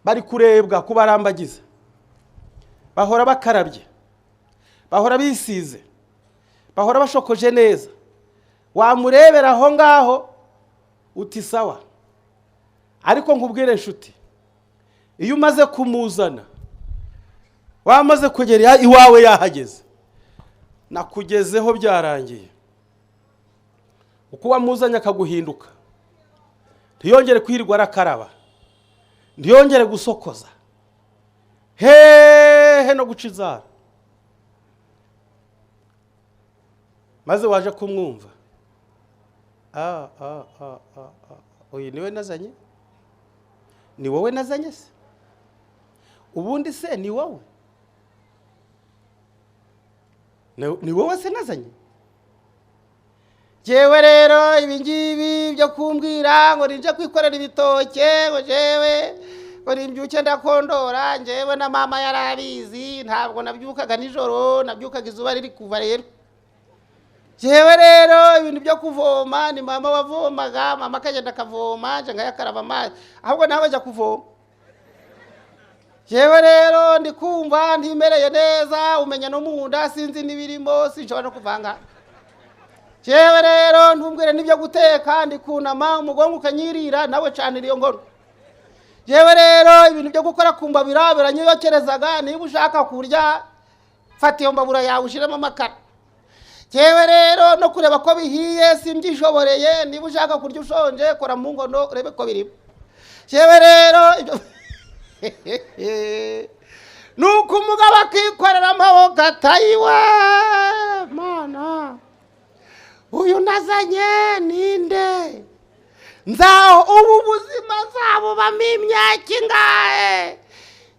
bari kurebwa kubarambagiza, bahora bakarabye, bahora bisize, bahora bashokoje neza. Wamurebera aho ngaho uti sawa. Ariko nkubwire nshuti, iyo umaze kumuzana wamaze kugera iwawe yahageze, nakugezeho byarangiye. Uko wamuzanye akaguhinduka, ntiyongere kwirwa arakaraba, ntiyongere gusokoza, hehe no guca inzara. Maze waje kumwumva, uyu niwe nazanye, ni wowe nazanye se? Ubundi se ni wowe? Ni wowe se nazanye? Jewe rero ibi ngibi byo kumbwira ngo ninje kwikorera ibitoke, ngo jewe ngo nimbyuke ndakondora, njyewe na mama yarabizi, ntabwo nabyukaga nijoro, nabyukaga izuba riri kuva. Rero jewe rero ibintu byo kuvoma ni mama wavomaga, mama akagenda akavoma, nje nkayakaraba amazi, ahubwo nawe ajya kuvoma. Jewe rero ndi kumva ntimereye neza, umenya no mu nda sinzi n'ibirimo, sinshobora no kuvanga. Jewe rero ntumbwire n'ibyo guteka, ndi kunama umugongo ukanyirira, nawe canira iyo nkono. Jewe rero ibintu byo gukora ku mbabura biranyokerezaga, niba ushaka kurya fata iyo mbabura yawe ushiremo amakara. Jewe rero no kureba ko bihiye simbyishoboreye, niba ushaka kurya ushonje kora mu nkono urebe ko birimo. Jewe rero ibyo nuko umugabo akikorera amaboko atayiwe, mana uyu nazanye ninde? Nzaho ubu buzima nzabubamo imyaka ingahe?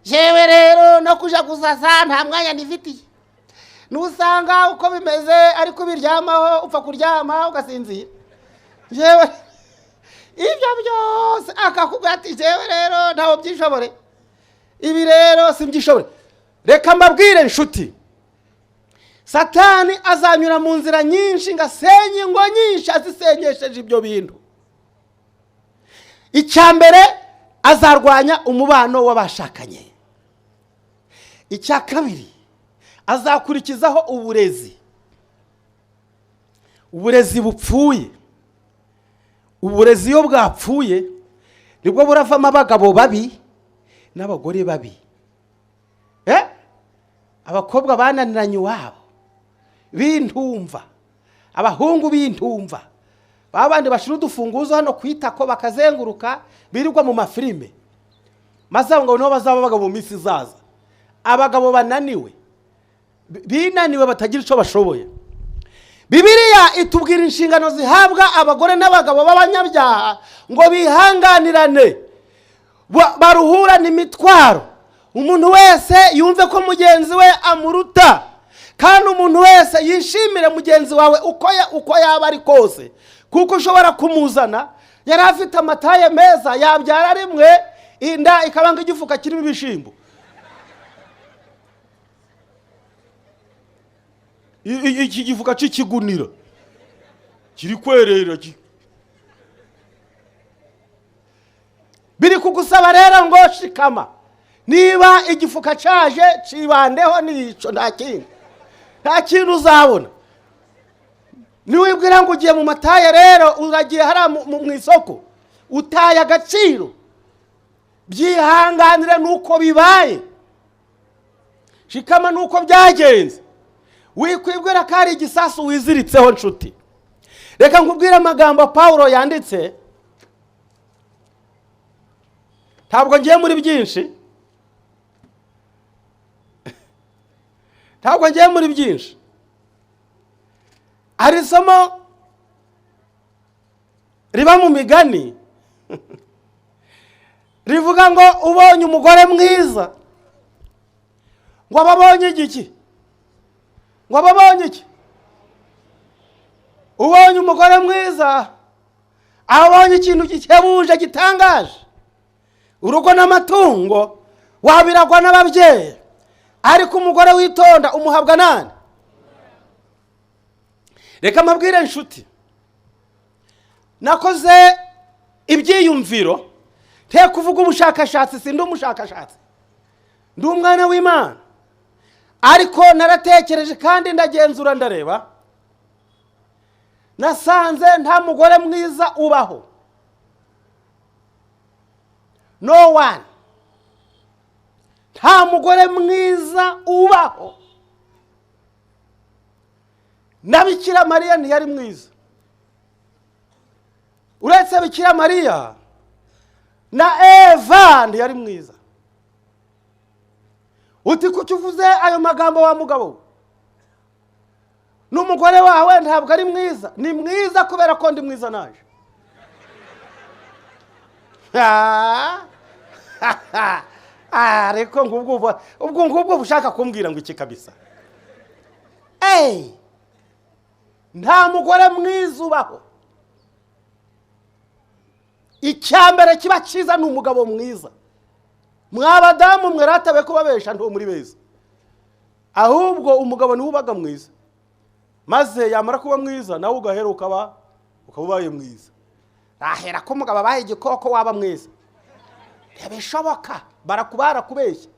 Jewe rero no kuja gusasa nta mwanya nifitiye. Nusanga uko bimeze ariko ubiryamaho, upfa kuryama ugasinzira. Jewe ibyo byose akakubwira ati jewe rero ntawo byishobore, ibi rero simbyishobore. Reka mbabwire nshuti, Satani azanyura mu nzira nyinshi ngo asenye ingo nyinshi azisenyesheje ibyo bintu. Icya mbere azarwanya umubano w'abashakanye. Icya kabiri azakurikizaho uburezi, uburezi bupfuye. Uburezi iyo bwapfuye nibwo buravamo abagabo babi n'abagore babi. Abakobwa bananiranye iwabo b'intumva, abahungu b'intumva, Babandi bashira udufunguzo hano ku itako bakazenguruka, birirwa mu mafilime, maze abo ngabo nibo bazaba abagabo mu minsi izaza. Abagabo bananiwe, binaniwe, batagira icyo bashoboye. Bibiliya itubwira inshingano zihabwa abagore n'abagabo b'abanyabyaha ngo bihanganirane, baruhurane imitwaro. Umuntu wese yumve ko mugenzi we amuruta, kandi umuntu wese yishimire mugenzi wawe uko yaba ari kose, kuko ushobora kumuzana yari afite amataye meza, yabyara rimwe inda ikaba nk'igifuka kirimo ibishimbo. Iki gifuka cy'ikigunira kiri kwerera, biri kugusaba rero ngo shikama. Niba igifuka cyaje cibandeho, nico, nta kindi, nta kintu uzabona. Niwibwira ngo ugiye mu mataye rero, uragiye hariya mu isoko utaye agaciro. Byihanganire nuko bibaye, shikama nuko byagenze. Wikwibwira ko ari igisasu wiziritseho nshuti. Reka nkubwire amagambo Pawulo yanditse, ntabwo ngiye muri byinshi, ntabwo ngiye muri byinshi. Hari isomo riba mu migani rivuga ngo ubonye umugore mwiza ngo aba abonye igiki, ngo aba abonye iki? Ubonye umugore mwiza abonye ikintu gikebuje gitangaje. Urugo n'amatungo wabiragwa n'ababyeyi, ariko umugore witonda umuhabwa nande? Reka mbabwire nshuti, nakoze ibyiyumviro, nte kuvuga ubushakashatsi, sindi umushakashatsi, ndi umwana w'Imana, ariko naratekereje kandi ndagenzura ndareba, nasanze nta mugore mwiza ubaho. No one. Nta mugore mwiza ubaho. Na Bikira Mariya ntiyari mwiza. Uretse Bikira Mariya na Eva ntiyari mwiza. Uti kuki uvuze ayo magambo wa mugabo? N'umugore wawe ntabwo ari mwiza. Ni mwiza kubera ko ndi mwiza naje. Ariko ubwo ngubwo bushaka kumbwira ngo iki kabisa? Nta mugore mwiza ubaho. Icyambere kiba cyiza ni umugabo mwiza. Mwabadamu mwe ratabe kubabesha nto muri beza, ahubwo umugabo niwe ubaga mwiza, maze yamara kuba mwiza nawe ugahera ukaba ubaye mwiza. Rahera ko umugabo abaye igikoko waba mwiza, ntibishoboka, barakubara kubeshya.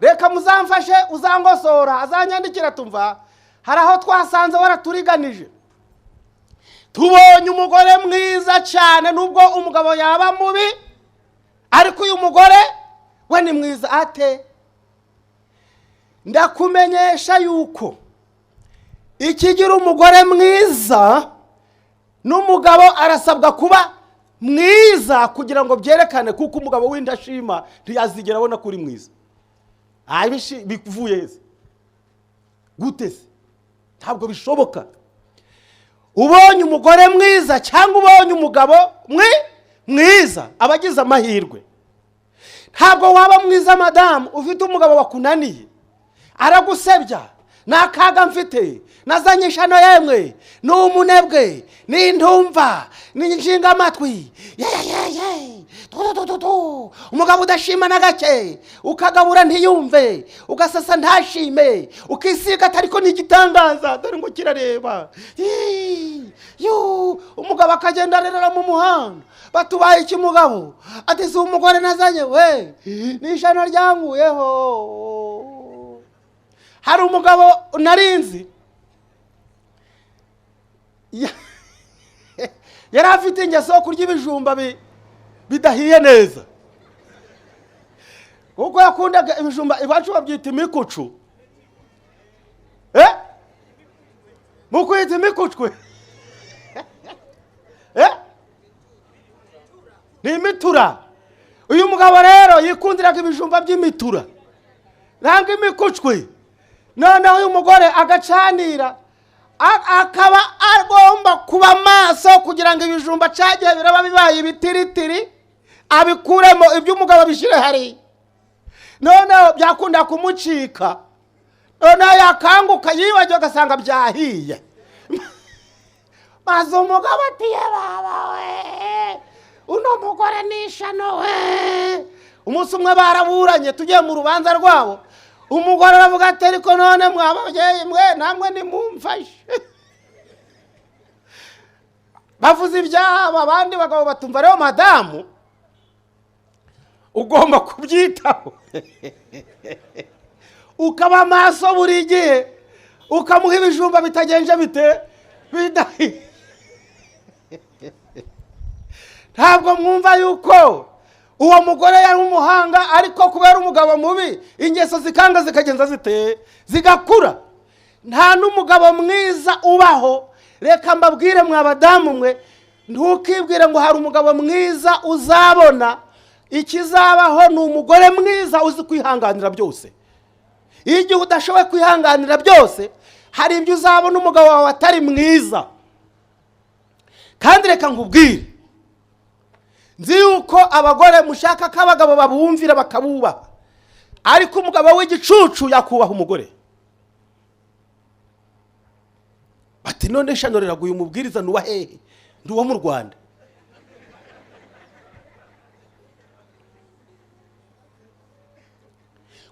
Reka muzamfashe, uzangosora, azanyandikira tumva hari aho twasanze waraturiganije. Tubonye umugore mwiza cyane, nubwo umugabo yaba mubi, ariko uyu mugore we ni mwiza ate? Ndakumenyesha yuko ikigira umugore mwiza n'umugabo arasabwa kuba mwiza kugira ngo byerekane, kuko umugabo w'indashima ntiyazigera abona ko uri mwiza. Bivuye he? Gute se? Ntabwo bishoboka. Ubonye umugore mwiza cyangwa ubonye umugabo mwiza aba agize amahirwe. Ntabwo waba mwiza madamu ufite umugabo wakunaniye, aragusebya, nakaga mfite, nazanye ishano yemwe, ni umunebwe, ni intumva, ni inshinga amatwi, umugabo udashima na gake, ukagabura ntiyumve, ugasasa ntashime, ukisiga atariko ni igitangaza, dore ngo kirareba. Umugabo akagenda arerera mu muhanda, batubaye iki mugabo? Ati si umugore nazanye we, ni ishano ryanguyeho. Hari umugabo narinzi yari afite ingeso yo kurya ibijumba bidahiye neza, kuko yakundaga ibijumba iwacu babyita imikucu. Mukwita imikucwe. Ni imitura. Uyu mugabo rero yikundiraga ibijumba by'imitura nanga imikucwe. Noneho uyu mugore agacanira, akaba agomba kuba maso kugira ngo ibijumba cyagiye biraba bibaye ibitiritiri abikuremo, ibyo umugabo abishyire hariya. Noneho byakunda kumucika, noneho yakanguka yibagiwe agasanga byahiye. Maze umugabo ati baba we, uno mugore ni ishano we. Umunsi umwe baraburanye tugiye mu rubanza rwabo, umugore aravuga ati ariko none mwababyeyi mwe namwe nimumfashe. Bavuze ibyabo, abandi bagabo batumva rero madamu ugomba kubyitaho, ukaba maso buri gihe, ukamuha ibijumba bitagenje bite bidahiye. Ntabwo mwumva yuko uwo mugore yari umuhanga, ariko kubera umugabo mubi ingeso zikanga zikagenza zite zigakura. Nta n'umugabo mwiza ubaho. Reka mbabwire mwa badamu mwe, ntukibwire ngo hari umugabo mwiza uzabona. Ikizabaho ni umugore mwiza uzi kwihanganira byose. Igihe udashoboye kwihanganira byose, hari ibyo uzabona umugabo wawe atari mwiza. Kandi reka nkubwire, nzi yuko abagore mushaka ko abagabo babumvira bakabubaha, ariko umugabo w'igicucu yakubaha umugore. Bati none shano riraguye umubwiriza nuwa hehe? Nduwa mu Rwanda.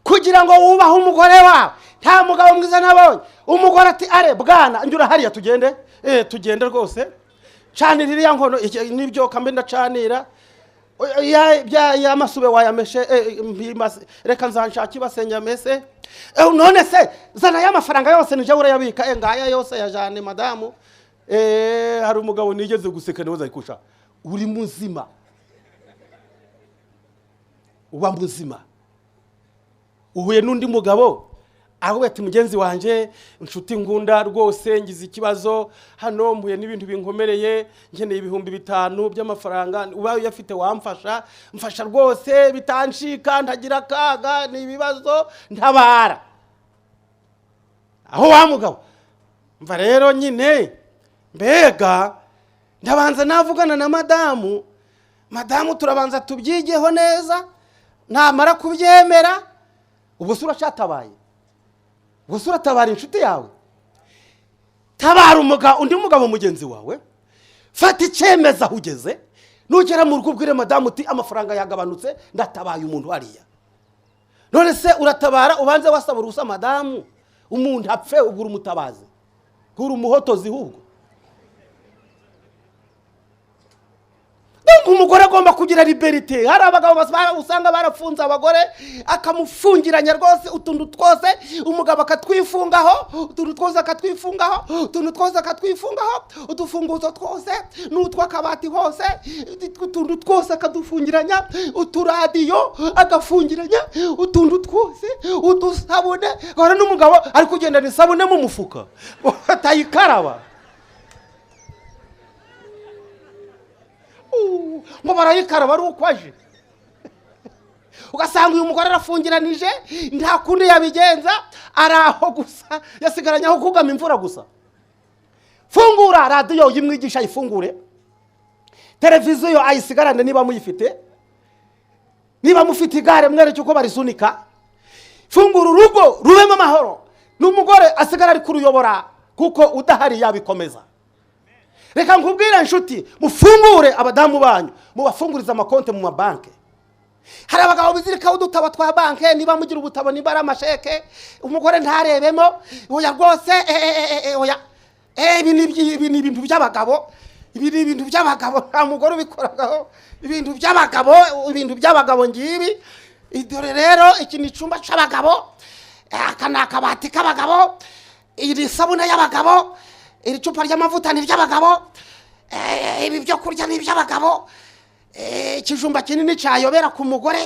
Kugira ngo wubahe umugore wawe, nta mugabo mwiza nabonye. Umugore ati are bwana njura hariya tugende, tugende rwose, canira iriya nkono nibyo kambe ndacanira ya masube wayameshe, reka nzanshaka ibasenya mese. None se zana ya mafaranga yose nije urayabika, ngaya yose ya Jane madamu. Hari umugabo nigeze guseka niwe zayikusha, uri muzima, uba muzima. Uhuye n'undi mugabo aho ati mugenzi wanjye inshuti ngunda rwose ngize ikibazo hano, mpuye n'ibintu binkomereye, nkeneye 5000 by'amafaranga, uba uyafite wamfasha, mfasha rwose bitanshika ntagira kaga, ni ibibazo ntabara. Aho wa mugabo mva rero nyine mbega ndabanza navugana na madamu, madamu turabanza tubyigeho neza, namara kubyemera ubwo se uracatabaye, ubwo se uratabara inshuti yawe, tabara undi mugabo mugenzi wawe, fata icyemezo aho ugeze, nugera mu rugo ubwire madamu uti amafaranga yagabanutse ndatabaye umuntu hariya. None se uratabara ubanze wasaba uruhusa madamu, umuntu apfe ubwo umutabaze, kuri umuhotozi hubwo. Umugore agomba kugira liberite. Hari abagabo usanga barafunze abagore, akamufungiranya rwose utuntu twose, umugabo akatwifungaho, utuntu twose akatwifungaho, utuntu twose akatwifungaho, udufunguzo twose n'utw'akabati hose, utuntu twose akadufungiranya, uturadiyo agafungiranya, utuntu twose, udusabune. Gahora n'umugabo ari kugendana isabune mu mufuka atayikaraba, ngo barayikaraba ari uko aje. Ugasanga uyu mugore arafungiranije nta kundi yabigenza, ari aho gusa yasigaranye aho kugama imvura gusa. Fungura radiyo yimwigisha ayifungure, televiziyo ayisigarane niba muyifite, niba mufite igare mwereke uko barisunika. Fungura urugo rubemo amahoro, n'umugore asigara ari kuruyobora kuko udahari yabikomeza. Reka nkubwire inshuti, mufungure abadamu banyu, mubafungurize amakonte mu mabanke. Hari abagabo bizirika udutabo twa banke, niba mugira ubutabo niba ari amasheke, umugore ntarebemo, oya rwose, oya, ibi ni ibintu by'abagabo, ibi ni ibintu by'abagabo, nta mugore ubikoragaho, ibintu by'abagabo, ibintu by'abagabo ngibi. Dore rero iki ni icumba c'abagabo, aka ni akabati k'abagabo, iri sabune y'abagabo, iri cupa ry'amavuta ni iry'abagabo, ibi byo kurya ni iby'abagabo. Ikijumba kinini cyayobera ku mugore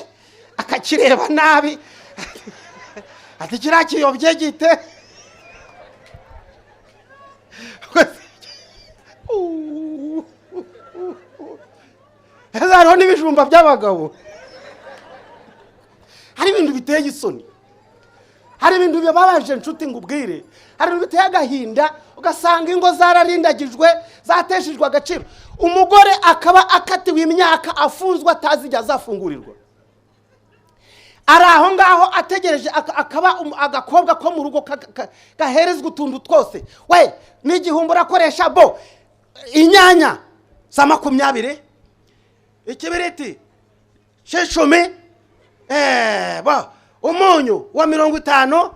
akakireba nabi, ati kiriya kiyobye gite? Maze hariho n'ibijumba by'abagabo. Hari ibintu biteye isoni, hari ibintu bibabaje, nshuti ngubwire, hari ibintu biteye agahinda. Ugasanga ingo zararindagijwe, zateshejwe agaciro, umugore akaba akatiwe imyaka afunzwe, atazi igihe azafungurirwa, ari aho ngaho ategereje, akaba agakobwa ko mu rugo gaherezwa utuntu twose. We n'igihumbi urakoresha bo inyanya za 20, ikibiriti cy'icumi, bo umunyu wa 50,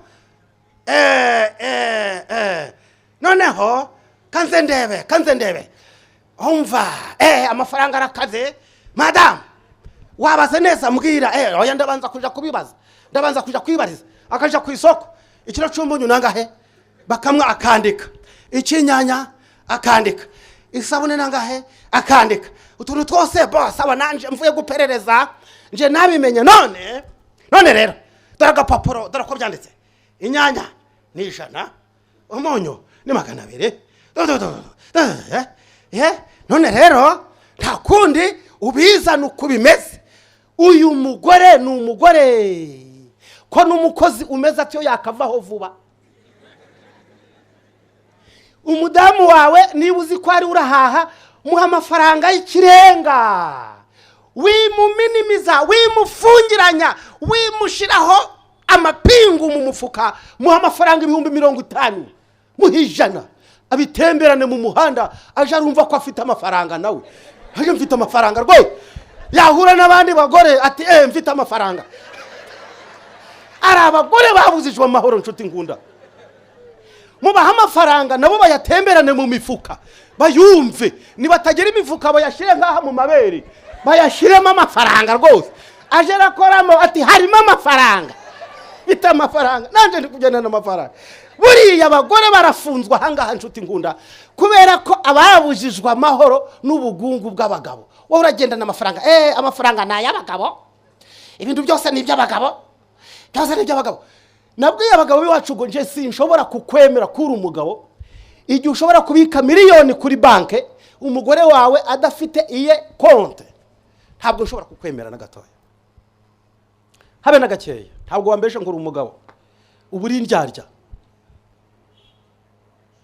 noneho kanze ndebe, kanze ndebe, umva, amafaranga arakaze. Madamu, wabaze neza, mbwira. Oya, ndabanza kuja kubibaza, ndabanza kuja kwibariza. Akaja ku isoko, ikiro cy'umunyu nangahe? Bakamwa, akandika. Icy'inyanya akandika, isabune nangahe? Akandika utuntu twose. Bo sawa, nanje mvuye guperereza, nje nabimenye. None rero dore agapapuro, dore ko byanditse: inyanya ni 100, umunyu ni 200. Do, do, do, do, none rero nta kundi, ubizana uko bimeze. Uyu mugore ni umugore ko n'umukozi umeze atyo yakavaho vuba. Umudamu wawe, niba uzi ko ari urahaha, muha amafaranga y'ikirenga, wimuminimiza, wimufungiranya, wimushyiraho amapingu mu mufuka. Muha amafaranga 50,000, muha 100, abitemberane mu muhanda, aje arumva ko afite amafaranga. Nawe aje mfite amafaranga rwose, yahura n'abandi bagore ati: "Mfite amafaranga." Ari abagore babuzijwe amahoro, nshuti ngunda. Mubaha amafaranga nabo bayatemberane mu mifuka, bayumve. Nibatagira imifuka, bayashyire nk'aha mu mabere, bayashyiremo amafaranga rwose, aje arakoramo ati: "Harimo amafaranga, mfite amafaranga, nanjye ndi kugendana amafaranga." Buriya abagore barafunzwe ahangaha, nshuti ngunda, kubera ko ababujijwe amahoro n'ubugungu bw'abagabo. Wowe uragendana amafaranga, amafaranga ni ay'abagabo, ibintu byose ni iby'abagabo, byose ni iby'abagabo. Nabwiye abagabo b'iwacu ngo nje sinshobora kukwemera ko uri umugabo igihe ushobora kubika miliyoni kuri banki, umugore wawe adafite iye konte. Ntabwo nshobora kukwemera na gatoya, habe na gakeya. Ntabwo wambeshe ngo uri umugabo, uba uri indyarya.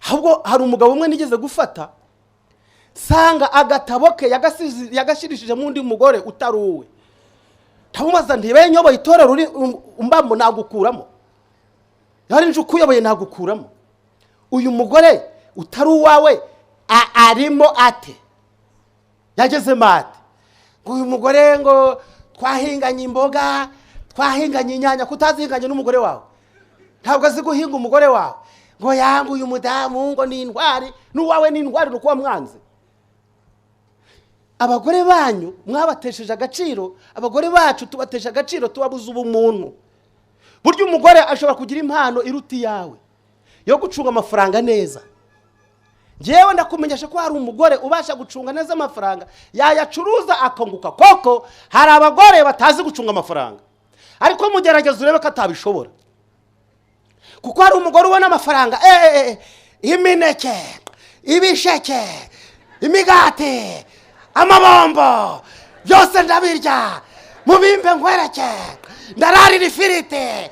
Ahubwo hari umugabo umwe nigeze gufata, sanga agatabo ke yagashyirishijemo undi mugore utari uwe. Ndamubaza nti: "Nyoboye itorero uri umbamo, nagukuramo? Yari nje ukuyoboye, nagukuramo? Uyu mugore utari uwawe arimo ate, yagezemo ate?" Ngo uyu mugore ngo twahinganye imboga, twahinganye inyanya. Kutazihinganye n'umugore wawe? Ntabwo azi guhinga umugore wawe? Ngo yanga uyu mudamu ngo ni intwari. N'uwawe ni intwari, ni uko wamwanze. Abagore banyu mwabatesheje agaciro, abagore bacu tubatesha agaciro, tubabuza ubumuntu. Burya umugore ashobora kugira impano iruta iyawe yo gucunga amafaranga neza. Ngewe ndakumenyesha ko hari umugore ubasha gucunga neza amafaranga, yayacuruza akunguka. Koko hari abagore batazi gucunga amafaranga, ariko mugerageza urebe ko atabishobora. Kuko hari umugore ubona amafaranga, imineke, ibisheke, imigati, amabombo, byose ndabirya, mubimpe nkwereke, ndararira ifiriti.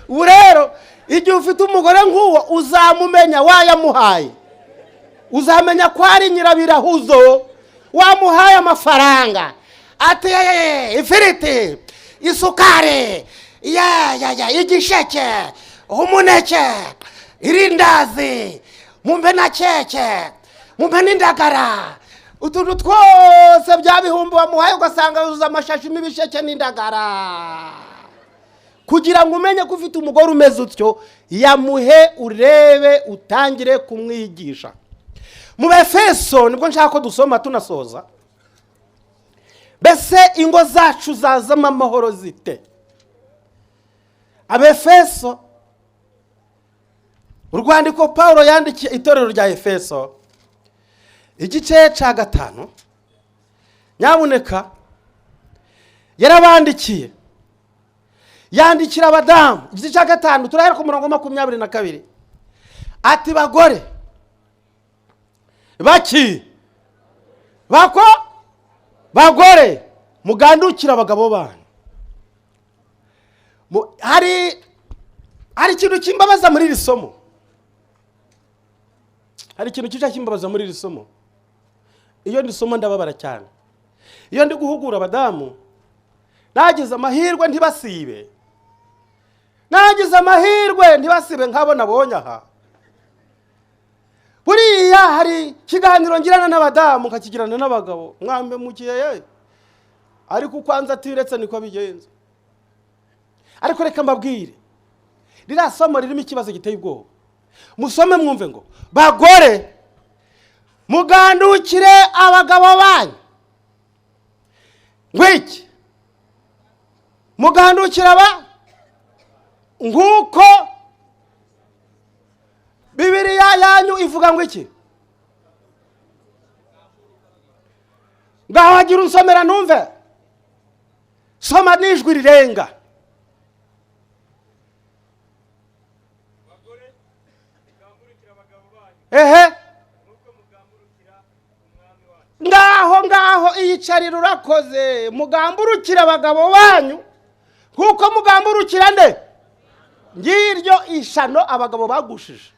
Ubu rero igihe ufite umugore nk'uwo, uzamumenya wayamuhaye, uzamenya ko ari nyirabirahuzo. Wamuhaye amafaranga ati: "Ifiriti, isukari, ya igisheke, umuneke, irindazi, mumpe na keke, mumpe n'indagara," utuntu twose bya bihumbi wamuhaye, ugasanga yuzuza amashashi n'ibisheke n'indagara. Kugira ngo umenye ko ufite umugore umeze utyo, yamuhe urebe, utangire kumwigisha. Mu Befeso nibwo nshaka ko dusoma tunasoza. Mbese ingo zacu zazamo amahoro zite? Abefeso, urwandiko Paul yandikiye itorero rya Efeso, igice cya 5, nyabuneka. Yarabandikiye, yandikira abadamu. Igice cya 5, turahera ku murongo 22. Ati: "Bagore, Baki bako bagore, mugandukire abagabo banyu. Hari ikintu kimbabaza muri iri somo, hari ikintu kica kimbabaza muri iri somo. Iyo ndisoma ndababara cyane. Iyo ndi guhugura abadamu, nagize amahirwe ntibasibe, nagize amahirwe ntibasibe nkabo nabonye aha. Buriya hari ikiganiro ngirana n'abadamu nkakigirana n'abagabo, mwambe mukiye, ariko ukwanza atiretse niko bigenza. Ariko reka mbabwire, ririya somo ririmo ikibazo giteye ubwoba. Musome mwumve ngo bagore mugandukire abagabo banyu. Ngwiki mugandukire aba nguko Bibiliya yanyu ivuga ngo iki? Ngaho hagira unsomera numve. Soma n'ijwi rirenga. Ehe, ngaho ngaho iyicarira urakoze. Mugamburukira abagabo banyu nkuko mugamburukira nde? Ngiryo ishano abagabo bagushije.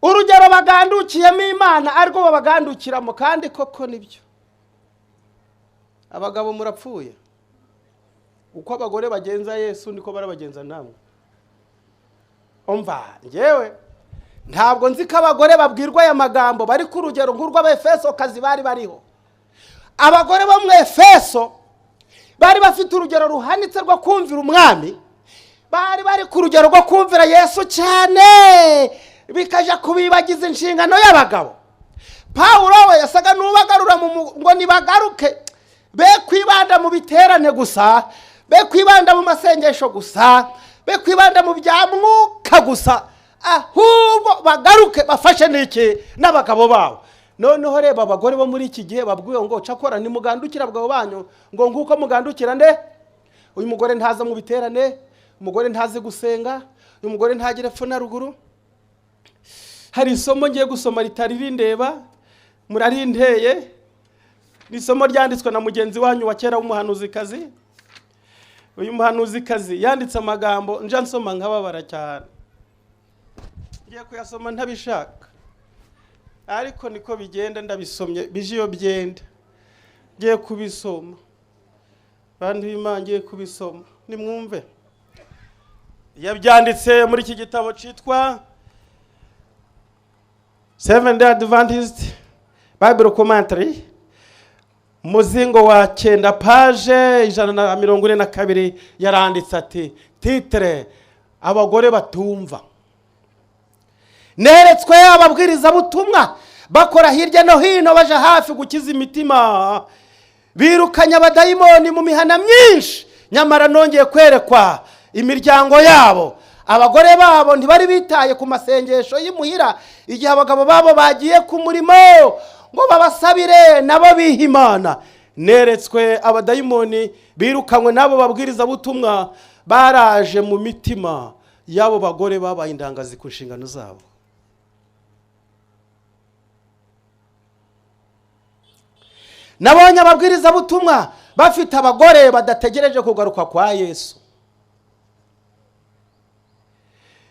Urugero bagandukiyemo Imana ariko babagandukiramo, kandi koko nibyo. Abagabo murapfuye. Uko abagore bagenza Yesu niko barabagenza namwe. Umva ngewe ntabwo nzi ko abagore babwirwa aya magambo bari ku rugero nk'urw'Abefeso kazi bari bariho. Abagore bo mu Efeso bari bafite urugero ruhanitse rwo kumvira umwami, bari bari ku rugero rwo kumvira Yesu cyane, bikaja kubibagiza inshingano y'abagabo. Pawulo we yasaga n'ubagarura ngo nibagaruke, be kwibanda mu biterane gusa, be kwibanda mu masengesho gusa, be kwibanda mu bya mwuka gusa, ahubwo bagaruke bafashe n'iki n'abagabo babo. Noneho reba abagore bo muri iki gihe babwiwe ngo cakora nimugandukira abagabo banyu ngo nguko mugandukira nde? Uyu mugore ntaza mu biterane, umugore ntazi gusenga, uyu mugore ntagira epfo na ruguru. Hari isomo ngiye gusoma ritari rindeba, murarinteye. Ni isomo ryanditswe na mugenzi wanyu wa kera w'umuhanuzikazi. Uyu muhanuzikazi yanditse amagambo nja nsoma nkababara cyane. Ngiye kuyasoma ntabishaka, ariko niko bigenda, ndabisomye bije iyo byenda. Ngiye kubisoma bantu b'Imana, ngiye kubisoma nimwumve. Yabyanditse muri iki gitabo cyitwa Seventh Day Adventist Bible Commentary, muzingo wa 9 page 142. Yaranditse ati titre abagore batumva. Neretswe ababwiriza butumwa bakora hirya no hino baje hafi gukiza imitima, birukanya abadayimoni mu mihana myinshi, nyamara nongeye kwerekwa imiryango yabo. Abagore babo ntibari bitaye ku masengesho y'imuhira igihe abagabo babo bagiye ku murimo ngo babasabire nabo biha Imana. Neretswe abadayimoni birukanywe nabo babwiriza butumwa baraje mu mitima y'abo bagore babaye indangazi ku nshingano zabo. Nabonye ababwiriza butumwa bafite abagore badategereje kugaruka kwa Yesu,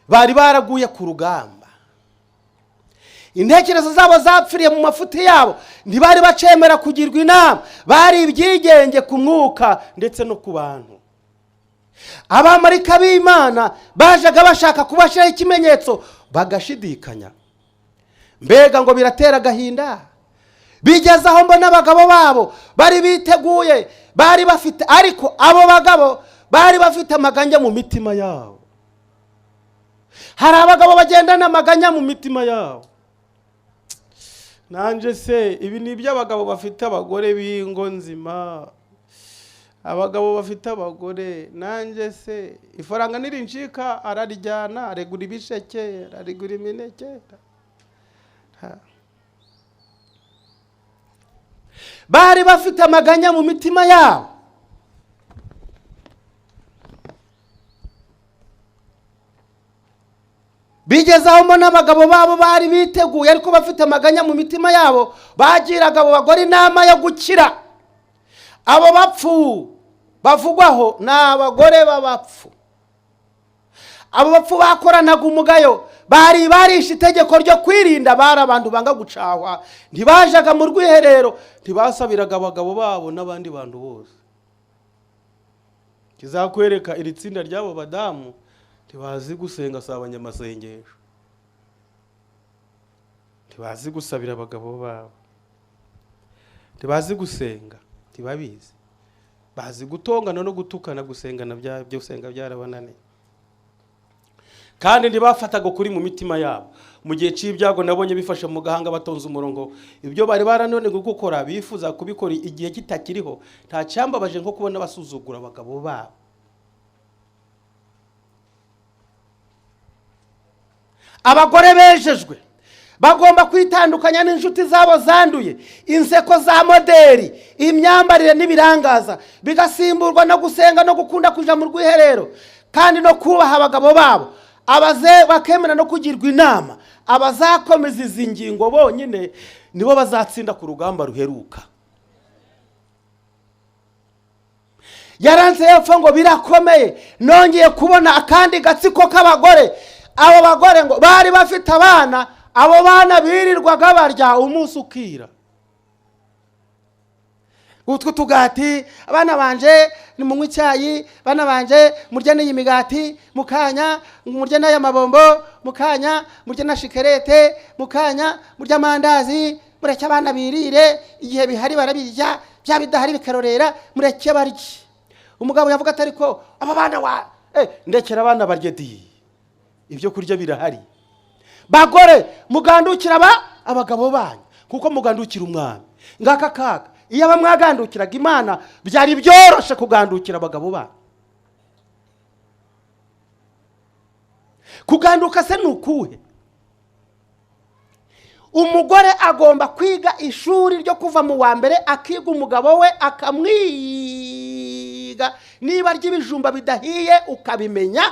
bari baraguye ku rugamba, intekerezo zabo zapfiriye mu mafuti yabo, ntibari bacemera kugirwa inama, bari ibyigenge ku mwuka ndetse no ku bantu. Abamarika b'Imana bajaga bashaka kubashyiraho ikimenyetso bagashidikanya. Mbega ngo biratera agahinda. Bigeze aho mbona abagabo babo bari biteguye, bari bafite, ariko abo bagabo bari bafite amaganya mu mitima yabo. Hari abagabo bagendana amaganya mu mitima yabo. Nanje se ibi ni iby'abagabo bafite abagore b'ingo nzima, abagabo bafite abagore. Nanje se ifaranga nirincika ararijyana, aregura ibisheke, ararigura imineke. Bari bafite amaganya mu mitima yabo. Bigeze aho mbona abagabo babo bari biteguye ariko bafite amaganya mu mitima yabo, bagiraga abo bagore inama yo gukira. Abo bapfu bavugwaho ni abagore b'abapfu. Abo bapfu bakoranaga umugayo, bari barishe itegeko ryo kwirinda, bari abantu banga gucahwa, ntibajaga mu rwiherero, ntibasabiraga abagabo babo n'abandi bantu bose. Kizakwereka iri tsinda ry'abo badamu ntibazi gusenga, si abanyamasengesho, ntibazi gusabira abagabo babo, ntibazi gusenga, ntibabizi, bazi gutongana no gutukana, gusengana byo gusenga byarabananiye. Kandi ntibafataga ukuri mu mitima yabo. Mu gihe cy'ibyago nabonye bifashe mu gahanga batonze umurongo, ibyo bari barananiwe gukora bifuza kubikora igihe kitakiriho. Nta cyambabaje nko kubona basuzugura abagabo babo. Abagore bejejwe bagomba kwitandukanya n'inshuti zabo zanduye, inseko za moderi, imyambarire n'ibirangaza, bigasimburwa no gusenga no gukunda kuja mu rwiherero, kandi no kubaha abagabo babo. Abaze bakemera no kugirwa inama. Abazakomeza izi ngingo bonyine nibo bazatsinda ku rugamba ruheruka. Yaranze yapfa ngo birakomeye. Nongeye kubona akandi gatsiko k'abagore. Abo bagore ngo bari bafite abana, abo bana birirwaga barya umunsi ukira. Utwo tugati, abana banje nimunywe icyayi, bana banje murye n'iyi migati, mukanya murye n'aya mabombo, mukanya murye na shikerete, mukanya murye amandazi, mureke abana birire, igihe bihari barabirya, bya bidahari bikarorera, mureke barye. Umugabo yavuga ati ariko aba bana wa ndekera abana barye di, ibyo kurya birahari. Bagore mugandukira abagabo banyu kuko mugandukira umwami. Ngaka kaga iyo abamwagandukiraga Imana byari byoroshe kugandukira abagabo banyu. Kuganduka se nukuhe? Umugore agomba kwiga ishuri ryo kuva mu wa mbere, akiga umugabo we akamwiga. Niba arya ibijumba bidahiye ukabimenya,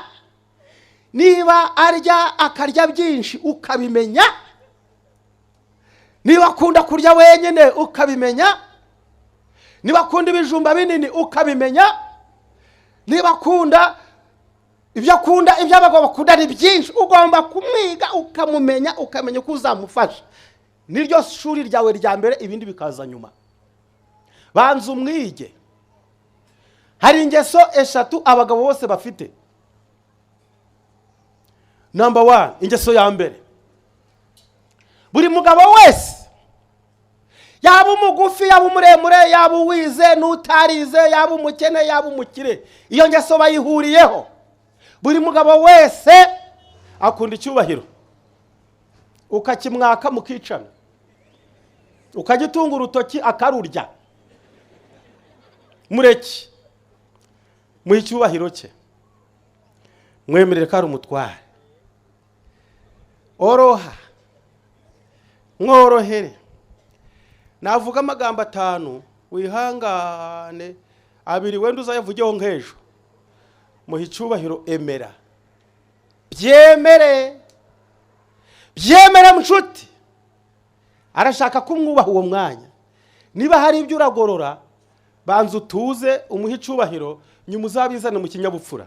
niba arya akarya byinshi ukabimenya, niba akunda kurya wenyine ukabimenya, niba akunda ibijumba binini ukabimenya, niba akunda ibyo akunda, ibyo abagabo bakunda ari byinshi, ugomba kumwiga ukamumenya, ukamenya uko uzamufasha. Niryo shuri ryawe rya mbere, ibindi bikaza nyuma. Banza umwige. Hari ingeso eshatu abagabo bose bafite. Number 1, ingeso ya mbere, buri mugabo wese, yaba umugufi, yaba umuremure, yaba uwize n'utarize, yaba umukene, yaba umukire, iyo ngeso bayihuriyeho. Buri mugabo wese akunda icyubahiro, ukakimwaka mukicana, ukagitunga urutoki akarurya. Mureke muhe icyubahiro cye, mwemerere ko ari umutware. Oroha, mworohere. Navuga amagambo 5 wihangane, 2 wenda uzayavugeho nk'ejo. Muhe icyubahiro, emera, byemere, byemere nshuti. Arashaka kumwubaha uwo mwanya. Niba hari ibyo uragorora, banza utuze umuhe icyubahiro, nyuma uzabizane mu kinyabupfura,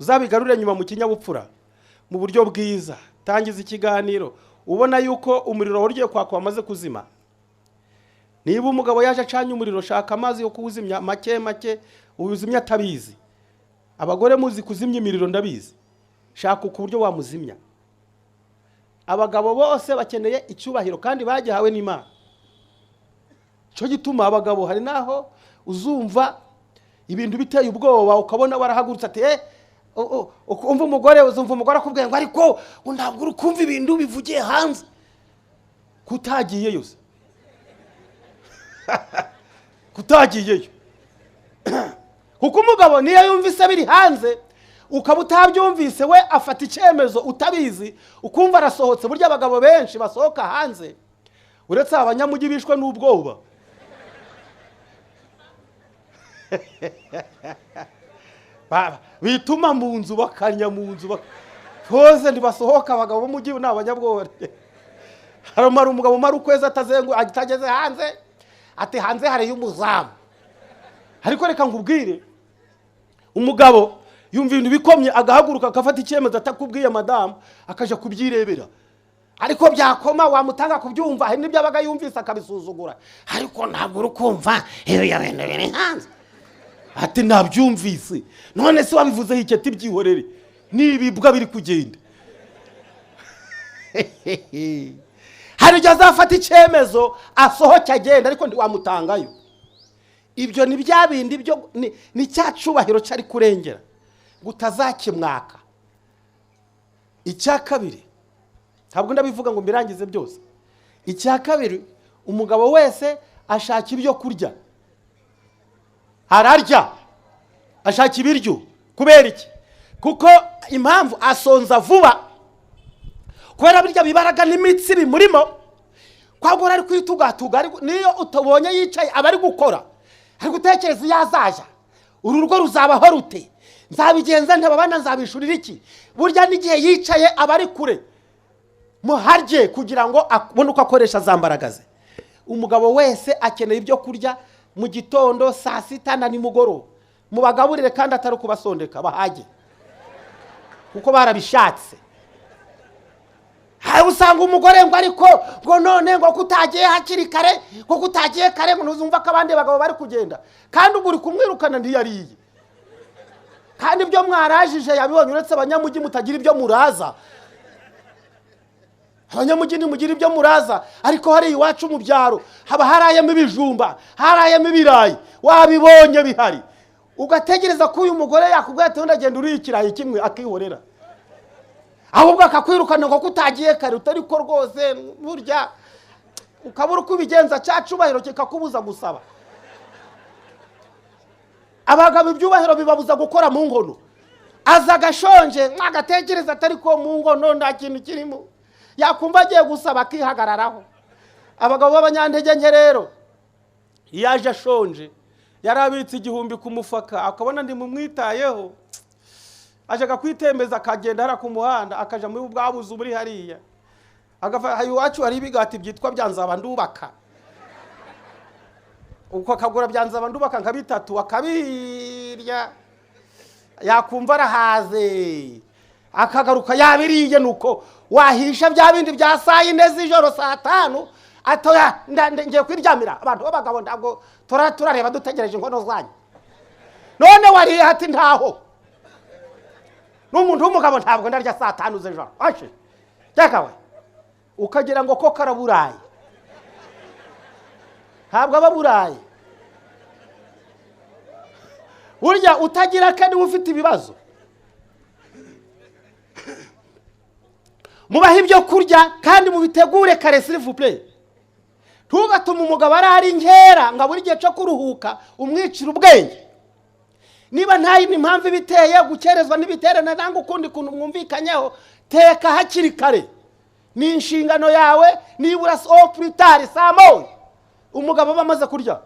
uzabigarure nyuma mu kinyabupfura, mu buryo bwiza. Tangiza ikiganiro ubona yuko umuriro wagiye kwaka wamaze kuzima. Niba umugabo yaje acanye umuriro, shaka amazi yo kuwuzimya make make, uwuzimya atabizi. Abagore muzi kuzimya imiriro ndabizi, shaka ku buryo wamuzimya. Abagabo bose bakeneye icyubahiro kandi bagihawe n'Imana. Cyo gituma abagabo hari naho uzumva ibintu biteye ubwoba, ukabona warahagurutse ati umva umugore, uzumva umugore akubwiye ngo ariko ntabwo uri kumva ibintu bivugiye hanze, kutagiyeyo se kutagiyeyo. Kuko umugabo niyo yumvise biri hanze ukaba utabyumvise, we afata icyemezo utabizi, ukumva arasohotse. Burya abagabo benshi basohoka hanze, uretse abanyamujyi bishwe n'ubwoba, bituma mu nzu bakanya mu nzu Hose ntibasohoka, abagabo b'umujyi ni abanyabwoba. Haramara umugabo umara ukwezi atageze hanze, ati hanze hariyo umuzamu. Ariko reka nkubwire, umugabo yumva ibintu bikomye agahaguruka agafata icyemezo atakubwiye madamu, akaja kubyirebera. Ariko byakoma wamutanga kubyumva, hari n'ibyo abaga yumvise akabisuzugura. Ariko ntabwo uri kumva ibyo bintu biri hanze. Ati nabyumvise, none se wabivuzeho iki? Ati byihorere, n'ibibwa biri kugenda. Hari igihe azafata icyemezo asohoke agenda, ariko ntiwamutangayo. Ibyo ni bya bindi byo ni cya cyubahiro cyari kurengera ngo utazakimwaka. Icya kabiri, ntabwo ndabivuga ngo mbirangize byose. Icya kabiri, umugabo wese ashaka ibyo kurya, ararya, ashaka ibiryo. Kubera iki? Kuko impamvu asonza vuba, kubera birya bibaraga n'imitsi bimurimo, kwagora ari kwitugatuga, niyo utabonye yicaye aba ari gukora, ari gutekereza iyo azaja, uru rugo ruzabaho rute, nzabigenza nte, abana nzabishurira iki. Burya n'igihe yicaye aba ari kure, muharye kugira ngo abone uko akoresha za mbaraga ze. Umugabo wese akeneye ibyo kurya mu gitondo, saa sita na nimugoroba. Mubagaburire kandi atari ukubasondeka, bahage kuko barabishatse. Hari usanga umugore ngo ariko ngo none ngo kutagiye hakiri kare, ngo kutagiye kare, ngo ntuzumva ko abandi bagabo bari kugenda, kandi ubwo uri kumwirukana ntiyariye. Kandi ibyo mwarajije yabibonye, uretse abanyamujyi mutagira ibyo muraza. Abanyamujyi ntimugira ibyo muraza, ariko hari iwacu mu byaro haba harayemo ibijumba, harayemo ibirayi, wabibonye bihari, ugategereza ko uyu mugore yakubwira ati ndagenda uriye ikirayi kimwe, akihorera. Ahubwo akakwirukana ngo kutagiye kare, utari ko rwose burya ukabura uko ubigenza, cya cyubahiro kikakubuza gusaba. Abagabo ibyubahiro bibabuza gukora mu nkono. Aza agashonje agatekereza atari ko mu nkono nta kintu kirimo, yakumva agiye gusaba akihagararaho. Abagabo b'abanyantege nke rero, iyo aje ashonje, yarabitse 1000 ku mufaka, akabona ndimumwitayeho, ajaga kwitembeza akagenda hara ku muhanda, akaja muri bwa buzu buri hariya, agafa iwacu hari ibigati byitwa byanzaba ndubaka, uko akagura byanzaba ndubaka nka bitatu akabirya, yakumva arahaze, akagaruka yabiriye. Nuko wahisha bya bindi bya saa 4 z'ijoro, saa 5, atoya ngiye kwiryamira. Abantu b'abagabo ntabwo turareba dutegereje inkono zanyu. None wariye? Ati ntaho. N'umuntu w'umugabo ntabwo ndarya saa 5 z'ijoro. Ashe cyakawe ukagira ngo ko karaburaye, ntabwo aba buraye. Burya utagira kandi ufite ibibazo. Mubahe ibyo kurya kandi mubitegure kare, s'il vous plaît. Ntugatume umugabo arara inkera ngo abure igihe cyo kuruhuka, umwicira ubwenge. Niba nta yindi mpamvu ibiteye gukerezwa n'ibiterane nangwa ukundi kuntu mwumvikanyeho, teka hakiri kare. Ni inshingano yawe, nibura au plus tard saa 1 umugabo aba amaze kurya,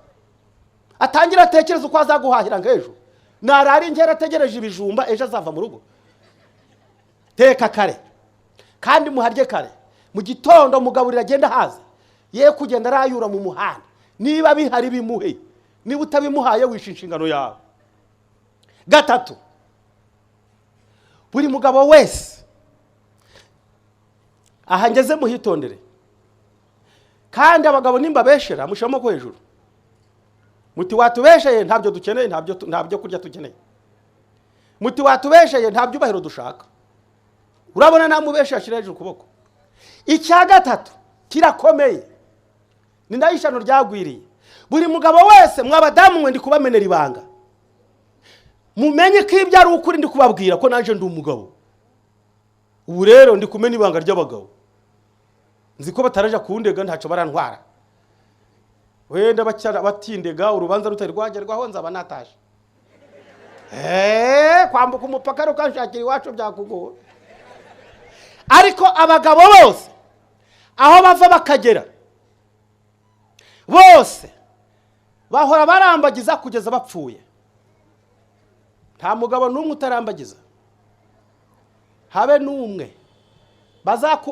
atangira atekereza uko azaguhahira nk'ejo. Narara inkera ategereje ibijumba, ejo azava mu rugo. Teka kare kandi muharye kare. Mu gitondo mugaburira agenda haza, ye kugenda arayura mu muhanda. Niba bihari bimuhe, niba utabimuhaye wishe inshingano yawe. Gatatu, buri mugabo wese, aha ngeze muhitondere, kandi abagabo nimbabeshera mushiramo ko hejuru, muti watubesheye ntabyo dukeneye, ntabyo kurya tukeneye, muti watubesheye nta byubahiro dushaka. Urabona namubeshe ashira hejuru ukuboko. Icya gatatu kirakomeye, ni nayo ishano ryagwiriye buri mugabo wese. Mwabadamu mwe ndi kubamenera ibanga, mumenye ko ibyo ari ukuri ndi kubabwira, ko naje ndi umugabo. Ubu rero ndi kumena ibanga ry'abagabo, nzi ko bataraja kundega ntaco barantwara, wenda batindega urubanza rutari rwagerwaho nzaba nataje. Kwambuka umupaka rukanshakira iwacu byakugora. Ariko abagabo bose aho bava bakagera bose bahora barambagiza kugeza bapfuye. Nta mugabo n'umwe utarambagiza. Habe n'umwe.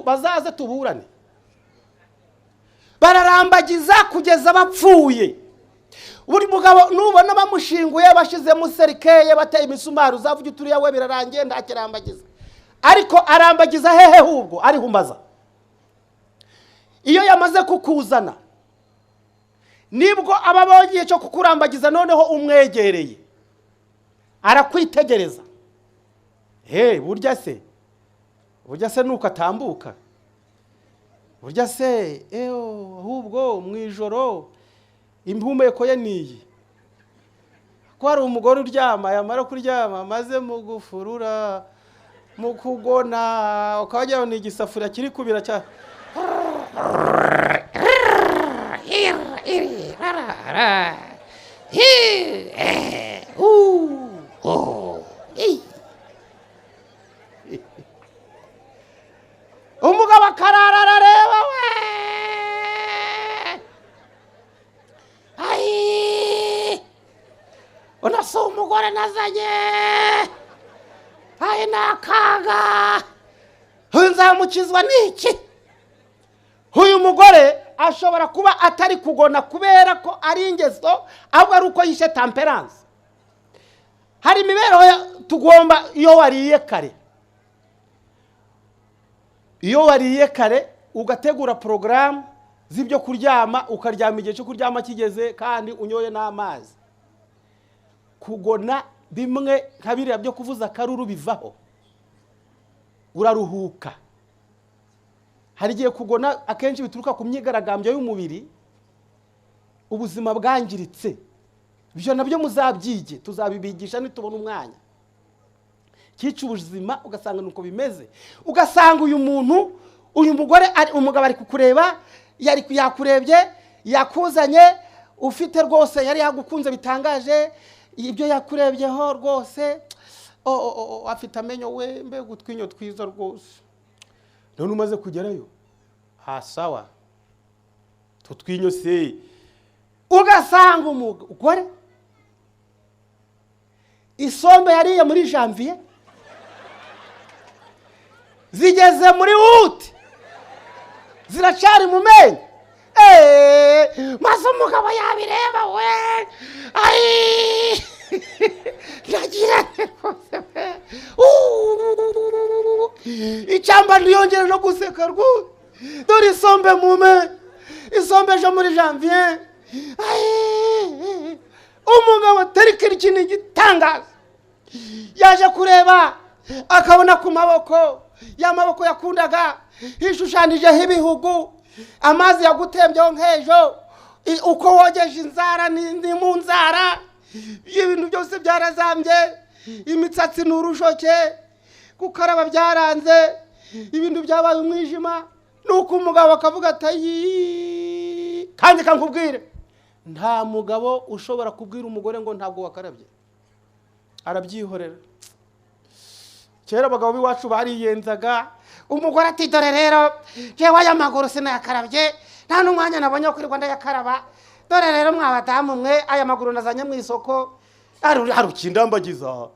Bazaze tuburane. Bararambagiza kugeza bapfuye. Buri mugabo nubona bamushinguye bashizemo serikeye bateye imisumari uzavuga uturiya we birarangiye ntakirambagiza. Ariko arambagiza hehe hubwo ari humbaza. Iyo yamaze kukuzana nibwo ababonye cyo kukurambagiza, noneho umwegereye arakwitegereza. Hey, burya se nuko atambuka, burya se ahubwo mu ijoro impumeko ye niyi. Ko hari umugore uryama yamara kuryama maze mu gufurura mu kugona ukajya ni igisafuriya kiri kubira cya umugabo akarara arareba we, ayi unasa umugore nazanye, ayi nakaga nzamukizwa niki? Uyu mugore ashobora kuba atari kugona kubera ko ari ingeso, ahubwo ari uko yishe temperance. Hari imibereho tugomba, iyo wariye kare, iyo wariye kare ugategura porogaramu z'ibyo kuryama, ukaryama igihe cyo kuryama kigeze kandi unyoye n'amazi, kugona bimwe nka biriya byo kuvuza akaruru bivaho, uraruhuka. Hari igihe kugona akenshi bituruka ku myigaragambyo y'umubiri, ubuzima bwangiritse. Ibyo nabyo muzabyige, tuzabibigisha nitubona umwanya. Cyica ubuzima ugasanga nuko bimeze. Ugasanga uyu muntu, uyu mugore, umugabo ari kukureba, yari yakurebye, yakuzanye, ufite rwose yari yagukunze bitangaje, ibyo yakurebyeho rwose, afite amenyo we, mbega utwinyo twiza rwose. None umaze kugerayo, ha sawa, tutwinyo se. Ugasanga umugore isombe yariye muri janvier zigeze muri août ziracari mu menyo. Maze umugabo yabireba we, ai nagira icyamba ntiyongere no guseka rwose, dore isombe mu menyo, isombe ejo muri janvier. Umugabo atarika ikintu gitangaza, yaje kureba akabona ku maboko, ya maboko yakundaga hishushanijeho ibihugu, amazi yagutembyeho nk'ejo, uko wogeje inzara ni mu nzara, ibintu byose byarazambye, imitsatsi ni urushoke, gukaraba byaranze, ibintu byabaye umwijima. Nuko umugabo akavuga ati, kandi kankubwire, nta mugabo ushobora kubwira umugore ngo ntabwo wakarabye, arabyihorera. Kera abagabo b'iwacu bariyenzaga, umugore ati dore rero jewe aya maguru sinayakarabye, nta n'umwanya nabonye wo kwirirwa ndayakaraba, dore rero mwa badamu mwe aya maguru nazanye mu isoko, hari ukindambagiza.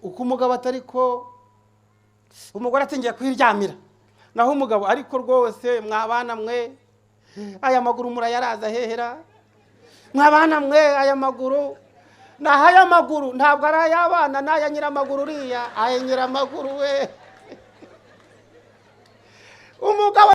Uko umugabo atari ko umugore ati ngiye kwiryamira, naho umugabo ariko rwose mwabana mwe aya maguru murayaraza hehera, mwabana mwe aya maguru naho aya maguru ntabwo ari ay'abana, n'aya nyiramaguru uriya, aya nyiramaguru we. Umugabo